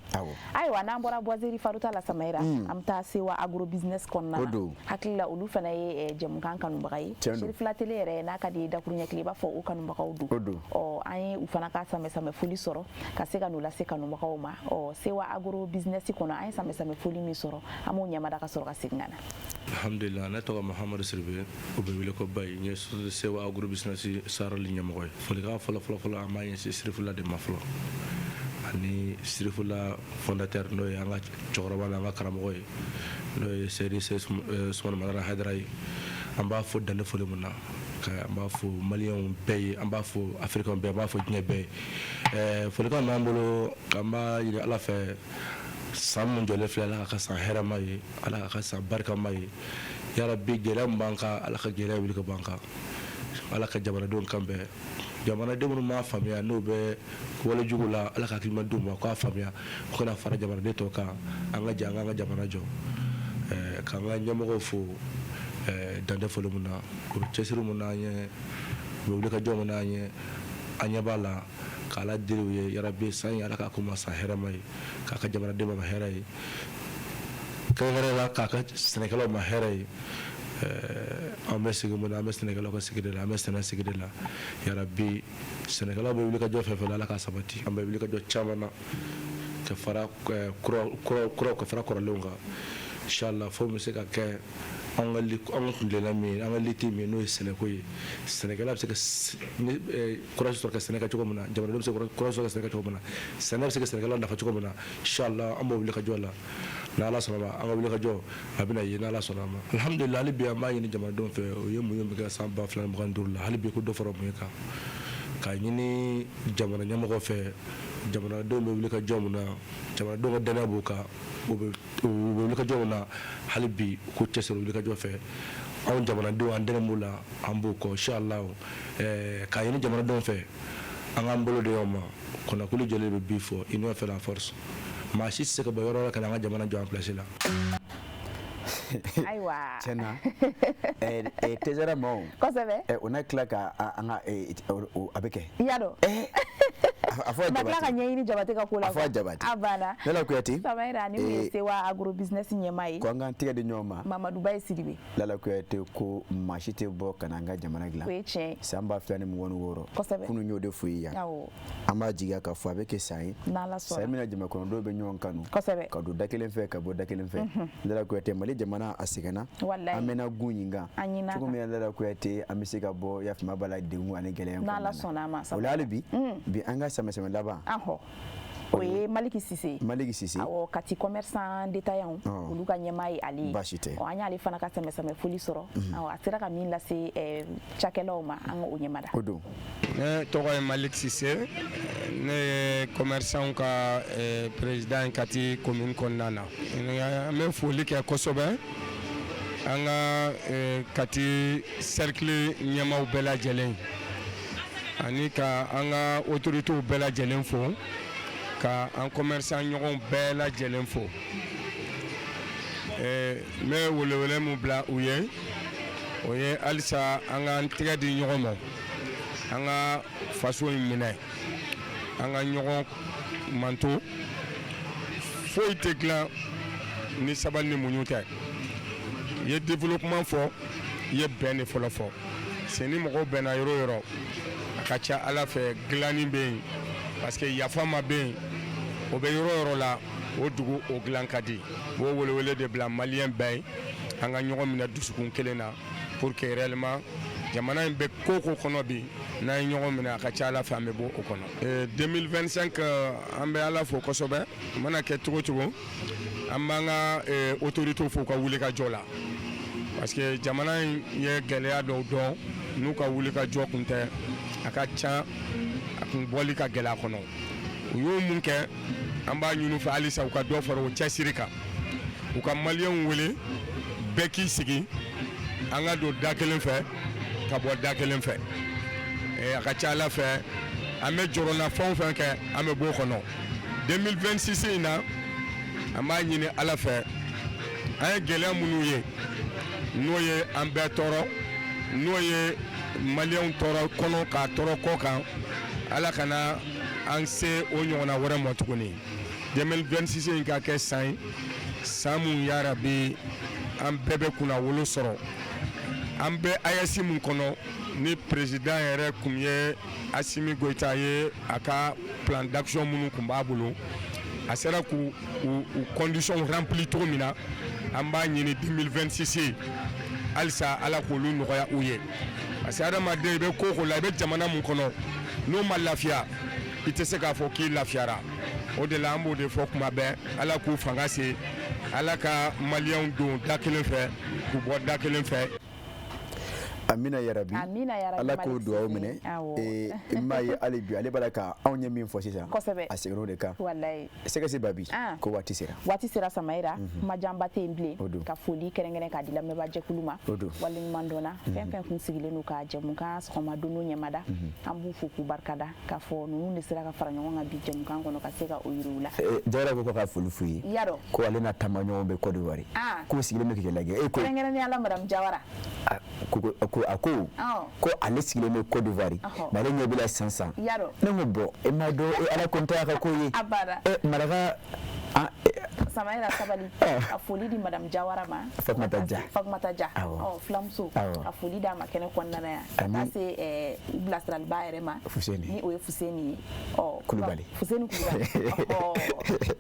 Ayiwa, n'an bɔra Boiserie Farota la, Samayira, an bɛ taa Sewa Agro Business kɔnɔna na. Hakili la, olu fana ye jɛmukan kanubaga ye. Sirifila Tele yɛrɛ n'a ka di ye dakuruɲɛ kelen, i b'a fɔ o kanubagaw don. An ye u fana ka samɛ foli sɔrɔ ka se ka n'u lase kanubagaw ma. Sewa Agro Business kɔnɔ, an ye samɛ foli min sɔrɔ, an b'o ɲɛmada ka sɔrɔ ka segin ka na. Alhamdulillah, ne tɔgɔ Mahamadu Siribe, u bɛ wele ko Bayi. N ye Sewa Agro Business sarali ɲɛmɔgɔ ye. Folikan fɔlɔ fɔlɔ fɔlɔ, an b'a ɲɛsin Sirifila de ma fɔlɔ, ani Sirifila fondateur, n'o ye an ka cɛkɔrɔba n'an ka karamɔgɔ ye, n'o ye Seyidi Sumani Madani Hayidara ye. An b'a fo danni foli mun na, an b'a fo maliyɛnw bɛɛ ye, an b'a fo afirikɛnw bɛɛ, an b'a fo diɲɛ bɛɛ ye. Folikan b'an bolo, an b'a ɲini Ala fɛ, san min jɔlen filɛ, Ala ka san hɛrɛma ye, Ala ka san barikama ye. Yarabi, gɛlɛya min b'an kan, Ala ka gɛlɛya wuli ka bɔ an kan. Ala ka jamanadenw kan bɛn. Jamanaden minnu m'a faamuya, n'o bɛ wale jugu la, Ala ka hakilima d'u ma k'a faamuya, u kana fara jamanaden tɔw kan. An ka jɛ an k'an ka jamana jɔ. K'an ka ɲɛmɔgɔw fo dantɛ foli mun na, u bɛ cɛsiri mun n'an ye, u bɛ wulikajɔ mun n'an ye, an ɲɛ b'a la. K'Ala deli u ye, yarabi, san in, Ala k'a k'u ma san hɛrɛma ye, k'a ka jamanaden ma hɛrɛ ye, kɛrɛnkɛrɛnnenya la k'a ka sɛnɛkɛlaw ma hɛrɛ ye. An bɛ sigi mun na, an bɛ sɛnɛkɛlaw ka sigi de la, an bɛ sɛnɛ sigi de la. Yarabi, sɛnɛkɛlaw bɛ wulikajɔ fɛn fɛn la, Ala k'a sabati. An bɛ wulikajɔ caman na ka fara kuraw ka fara kɔrɔlenw kan. Inshallah, fɛn bɛ se ka kɛ an ka an ka kuntilenna min ye, an ka lutte min ye, n'o ye sɛnɛko ye. Sɛnɛkɛla bɛ se ka courage sɔrɔ ka sɛnɛ kɛ cogo min na, jamanadenw bɛ se ka courage sɔrɔ ka sɛnɛ kɛ cogo min na, sɛnɛ bɛ se ka sɛnɛkɛla nafa cogo min na, inshallah, an b'o wuli ka jɔ la. N'Ala sɔnna ma, an ka wuli ka jɔ a bɛna ye n'Ala sɔnna ma. Alhamdulillah, hali bi an b'a ɲini jamanadenw fɛ, o ye mun ye kɛ san 2025 la, hali bi ko dɔ fara mun kan, k'a ɲini jamana ɲɛmɔgɔ fɛ. Jamanadenw bɛ wuli ka jɔ mun na, jamanadenw ka danaya b'u kan, u bɛ wuli ka jɔ mun na, hali bi k'u cɛsiri wuli ka jɔ fɛ. Anw jamanadenw, an dɛmɛ b'u la, an b'u kɔ inshallah. K'a ɲini jamanadenw fɛ, an k'an bolo di ɲɔgɔn ma. Kɔnɔkulu jɛlen bɛ bi fɔ, union fait la force. Maa si tɛ se ka bɔ yɔrɔ wɛrɛ ka na an ka jamana jɔ an place la. Ayiwa. Tiɲɛna, Tezara maaw. Kosɛbɛ. O na tila ka an ka a bɛ kɛ. I y'a dɔn. A fɔ Ma tila ka ɲɛɲini Jabate ka ko la. A fɔ Jabate. A banna. Lala Kuyate. Samayira ni ye Sewa agro business ɲɛmaa ye. Ko an k'an tɛgɛ di ɲɔgɔn ma. Mamadu Baye Sidibe. Lala Kuyate ko maa si tɛ bɔ ka na an ka jamana dilan. O ye tiɲɛ ye. San 2026. Kosɛbɛ. Kunun y'o de f'u ye yan. Awɔ. An b'a jigiya k'a fɔ a bɛ kɛ san ye. N'Ala sɔnna. San min na jamana kɔnɔdenw bɛ ɲɔgɔn kanu. Kosɛbɛ. Ka don da kelen fɛ, ka bɔ da kelen fɛ. Lala Kuyate, Mali jamana a sɛgɛnna. Walayi. An mɛnna gun nin kan. An ɲin'a kan. Cogo min na Lala Kuyate, an bɛ se ka bɔ yafama b'a la degun ani gɛlɛya kɔnɔna na. N'Ala sɔnna a ma. O la hali bi. Bi an ka sama-sama laban. Ahɔ. O ye Maliki Sise. Maliki Sise. Awɔ, Kati commerçant détaillant olu ka ɲɛmaa ye ale ye. Baasi tɛ. Ɔ, an y'ale fana ka sɛmɛsɛmɛ foli sɔrɔ. Awɔ, a sera ka min lase cakɛlaw ma, an ka o ɲɛmada. O don. Ne tɔgɔ ye Maliki Sise, ne ye commerçant ka président ye Kati commune kɔnɔna na. An bɛ foli kɛ kosɛbɛ an ka Kati cercle ɲɛmaaw bɛɛ lajɛlen, ani ka an ka autorités bɛɛ lajɛlen fo, ka an commerçant ɲɔgɔnw bɛɛ lajɛlen fo. N bɛ welewele mun bila u ye, o ye halisa an k'an tɛgɛ di ɲɔgɔn ma, an ka faso in minɛ, an ka ɲɔgɔn manto. Foyi tɛ dilan ni sabali ni muɲu tɛ. I ye développement fɔ, i ye bɛn de fɔlɔ fɔ. C'est ni mɔgɔw bɛnna yɔrɔ o yɔrɔ, a ka ca Ala fɛ dilanni bɛ yen, parce que yafa ma bɛ yen. O bɛ yɔrɔ o yɔrɔ la, o dugu o dilan ka di. N b'o welewele de bila maliyɛn bɛɛ ye, an ka ɲɔgɔn minɛ dusukun kelen na, pour que réellement jamana in bɛ ko ko kɔnɔ bi, n'an ye ɲɔgɔn minɛ, a ka ca Ala fɛ an bɛ bɔ o kɔnɔ. 2025, an bɛ Ala fo kosɛbɛ. A mana kɛ cogo cogo, an b'an ka autorités fo u ka wuli ka jɔ la, parce que jamana in ye gɛlɛya dɔw dɔn, n'u ka wuli ka jɔ kun tɛ, a ka ca a kun bɔli ka gɛlɛ a kɔnɔ. U y'o mun kɛ, an b'a ɲini u fɛ halisa u ka dɔ fara o cɛsiri kan, u ka maliyɛnw wele, bɛɛ k'i sigi, an ka don da kelen fɛ ka bɔ da kelen fɛ. A ka ca Ala fɛ, an bɛ jɔrɔna fɛn o fɛn kɛ, an bɛ bɔ o kɔnɔ. 2026 in na, an b'a ɲini Ala fɛ, an ye gɛlɛya minnu ye, n'o ye an bɛɛ tɔɔrɔ, n'o ye maliyɛnw tɔɔrɔ kɔnɔ k'a tɔɔrɔ kɔ kan, Ala kana an se o ɲɔgɔnna wɛrɛ ma tuguni. 2026 in ka kɛ san ye, san mun yarabi an bɛɛ bɛ kunna wolo sɔrɔ. An bɛ AES mun kɔnɔ, ni président yɛrɛ kun ye Asimi Goyita ye, a ka plan d'action minnu kun b'a bolo, a sera k'u u conditions rempli cogo min na, an b'a ɲini 2026 halisa Ala k'olu nɔgɔya u ye, parce que adamaden, i bɛ ko o ko la, i bɛ jamana mun kɔnɔ, n'o ma lafiya, i tɛ se k'a fɔ k'i lafiyara. O de la an b'o de fɔ kuma bɛɛ, Ala k'u fanga se, Ala ka maliyɛnw don da kelen fɛ k'u bɔ da kelen fɛ. Amina yarabi. Amina yarabi. Ala k'o dugawu minɛ. N m'a ye hali bi ale b'a la ka anw ye min fɔ sisan. Kosɛbɛ. A seginna o de kan. Walayi. Sɛgɛse Babi. Ko waati sera. Waati sera Samayira. Kuma janba tɛ yen bilen. O don. Ka foli kɛrɛnkɛrɛn k'a di lamɛnbaajɛkulu ma. O don. Waleɲuman dɔnna. Fɛn fɛn kun sigilen don ka jɛmukan sɔgɔma don ɲɛmada. An b'u fo k'u barikada k'a fɔ ninnu de sera ka fara ɲɔgɔn kan bi jɛmukan kɔnɔ ka se ka o yiriw la. Jawara ko ka foli f'u ye. I y'a dɔn. Ko ale n'a taamaɲɔgɔnw bɛ Côte d'Ivoire. K'u sigilen bɛ k'i lajɛ. E ko. Kɛrɛnkɛrɛnnenya la madame Jawara. Ko a ko ko ale sigilen bɛ Côte d'Ivoire, mais ale ɲɛ b'i la sisan sisan. Ne ko bɔn, e m'a dɔn, e Ala ko n tɛ a ka ko ye. Maraka. Samayira sabali ka foli di madame Jawara ma, Fatumata Dia, Fatumata Dia, ɔ fulamuso, ka foli d'a ma kɛnɛ kɔnɔna na yan, ka taa se u bilasiraliba yɛrɛ ma Fuseni, ni o ye Fuseni ye, ɔ Kulubali, Fuseni Kulubali, ɔ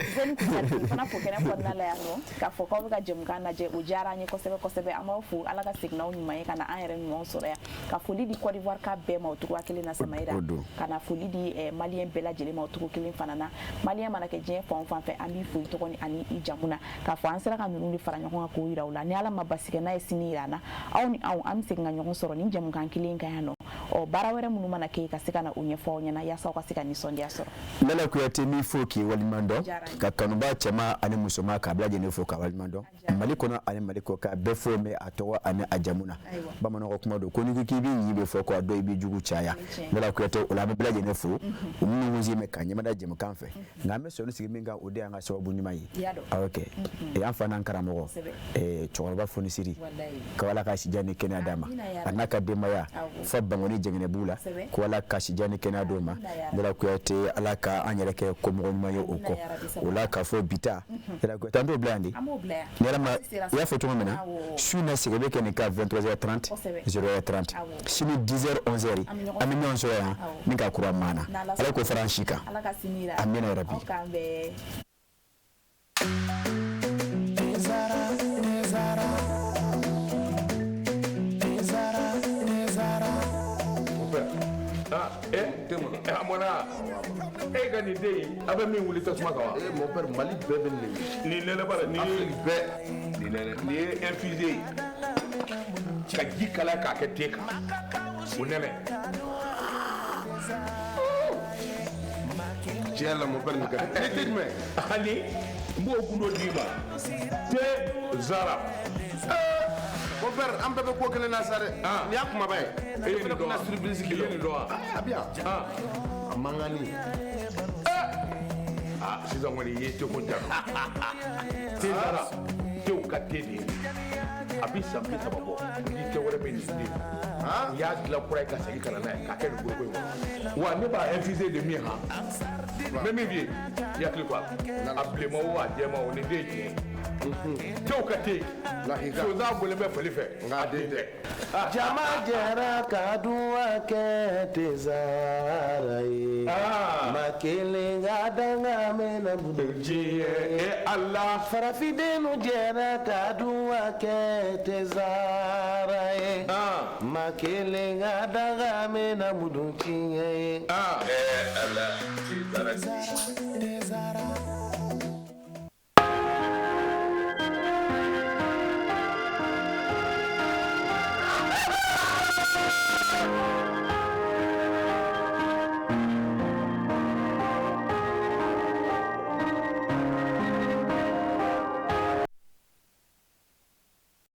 Fuseni Kulubali k'o fana fo kɛnɛ kɔnɔna la yan nɔ, k'a fɔ k'aw bɛ ka jɛmukan lajɛ, o diyara an ye kosɛbɛ kosɛbɛ, an b'aw fo, Ala ka segin n'aw ɲuman ye ka na an yɛrɛ ɲumanw sɔrɔ yan, ka foli di Côte d'Ivoire ka bɛɛ ma o cogoya kelen na Samayira, ka na foli di maliyɛn bɛɛ lajɛlen ma o cogo kelen fana na, maliyɛn mana kɛ diɲɛ fan o fan fɛ, an b'i fo i tɔgɔ ni ani i jamu na, k'a fɔ an sera ka ninnu de fara ɲɔgɔn kan k'o yira u la, ni Ala ma basi kɛ n'a ye sini yira an na, aw ni anw an bɛ segin ka ɲɔgɔn sɔrɔ nin jɛmukan kelen kan yan nɔ, ɔ baara wɛrɛ minnu mana kɛ ka se ka na o ɲɛfɔ aw ɲɛna yaasa aw ka se ka nisɔndiya sɔrɔ. Lala Kuyate min fo k'i waleɲuman dɔn, ka kanubaa cɛman ani musoman k'a bɛɛ lajɛlen fo k'a waleɲuman dɔn, Mali kɔnɔ ani Mali kɔ k'a bɛɛ fo mɛ a tɔgɔ ani a jamu na, bamananw ka kuma don ko n'i ko k'i b'i ɲi bɛ fɔ ko a dɔ i b'i jugu caya, Lala Kuyate o la an bɛ bɛɛ lajɛlen fo, u minnu kun sen bɛ ka ɲɛmada jɛmukan fɛ, nka an bɛ sɔnni sigi min kan o de y'an ka sababu ɲuman ye, awɔ kɛ an fa n'an karamɔgɔ cɛkɔrɔba Fonisiri, ko Ala ka sijan ni kɛnɛya d'a ma, a n'a ka denbaya fo Bankoni Jɛngɛnɛbugu la, ko Ala ka sijan ni kɛnɛya d'o ma, Lala Kuyate Ala ka an yɛrɛ kɛ komɔgɔ ɲuman ye o kɔ, o la k'a fɔ bi ta Lala Kuyate an t'o bila yan de, ni Ala ma i y'a fɔ cogo min na, su in na segin bɛ kɛ nin kan 23h30 0h30, sini 10h 11h an bɛ ɲɔgɔn sɔrɔ yan ni ka kura maana, Ala k'o fara an si kan, amina yarabi. E ka nin den in a bɛ min wuli tasuma kan wa? Mon père, Mali bɛɛ bɛ nin de. Nin nɛnɛ b'a la, nin Afrique bɛɛ. Nin nɛnɛ, nin ye infusé ye ka ji kalaya k'a kɛ te kan, o nɛnɛ. Tiɲɛ la mon père nin ka di. Ni te jumɛn? Ani n b'o gundo d'i ma. Te Zara. Mon père, an bɛɛ bɛ ko kelen na sa dɛ. Nin y'a kumaba ye. E ye nin dɔn wa? Surprise I ye nin dɔn wa? A bɛ yan. A mankanni. Ah, sisan kɔni i ye teko ja. Te Zara, tew ka te de ye. A bɛ san 30 bɔ, ni te wɛrɛ bɛ nin den. U y'a dilan kura ye ka segin ka na n'a ye k'a kɛ nin foroko in kɔnɔ. Wa ne b'a infuser de min han. N bɛ min f'i ye, i hakili to a la. A bilenman o a jɛman o nin den ye tiɲɛ ye. Tew ka te. Sonsan bɔlen bɛ fali fɛ, a den tɛ. Jama jɛra ka duwa kɛ te Zara ye. Ma kelen ka danga mɛnna diɲɛ. E Ala. Farafindenw jɛra ka duwa kɛ te Zara ye. Ma kelen ka danga mɛnna diɲɛ ye. Ala, te Zara. Te Zara.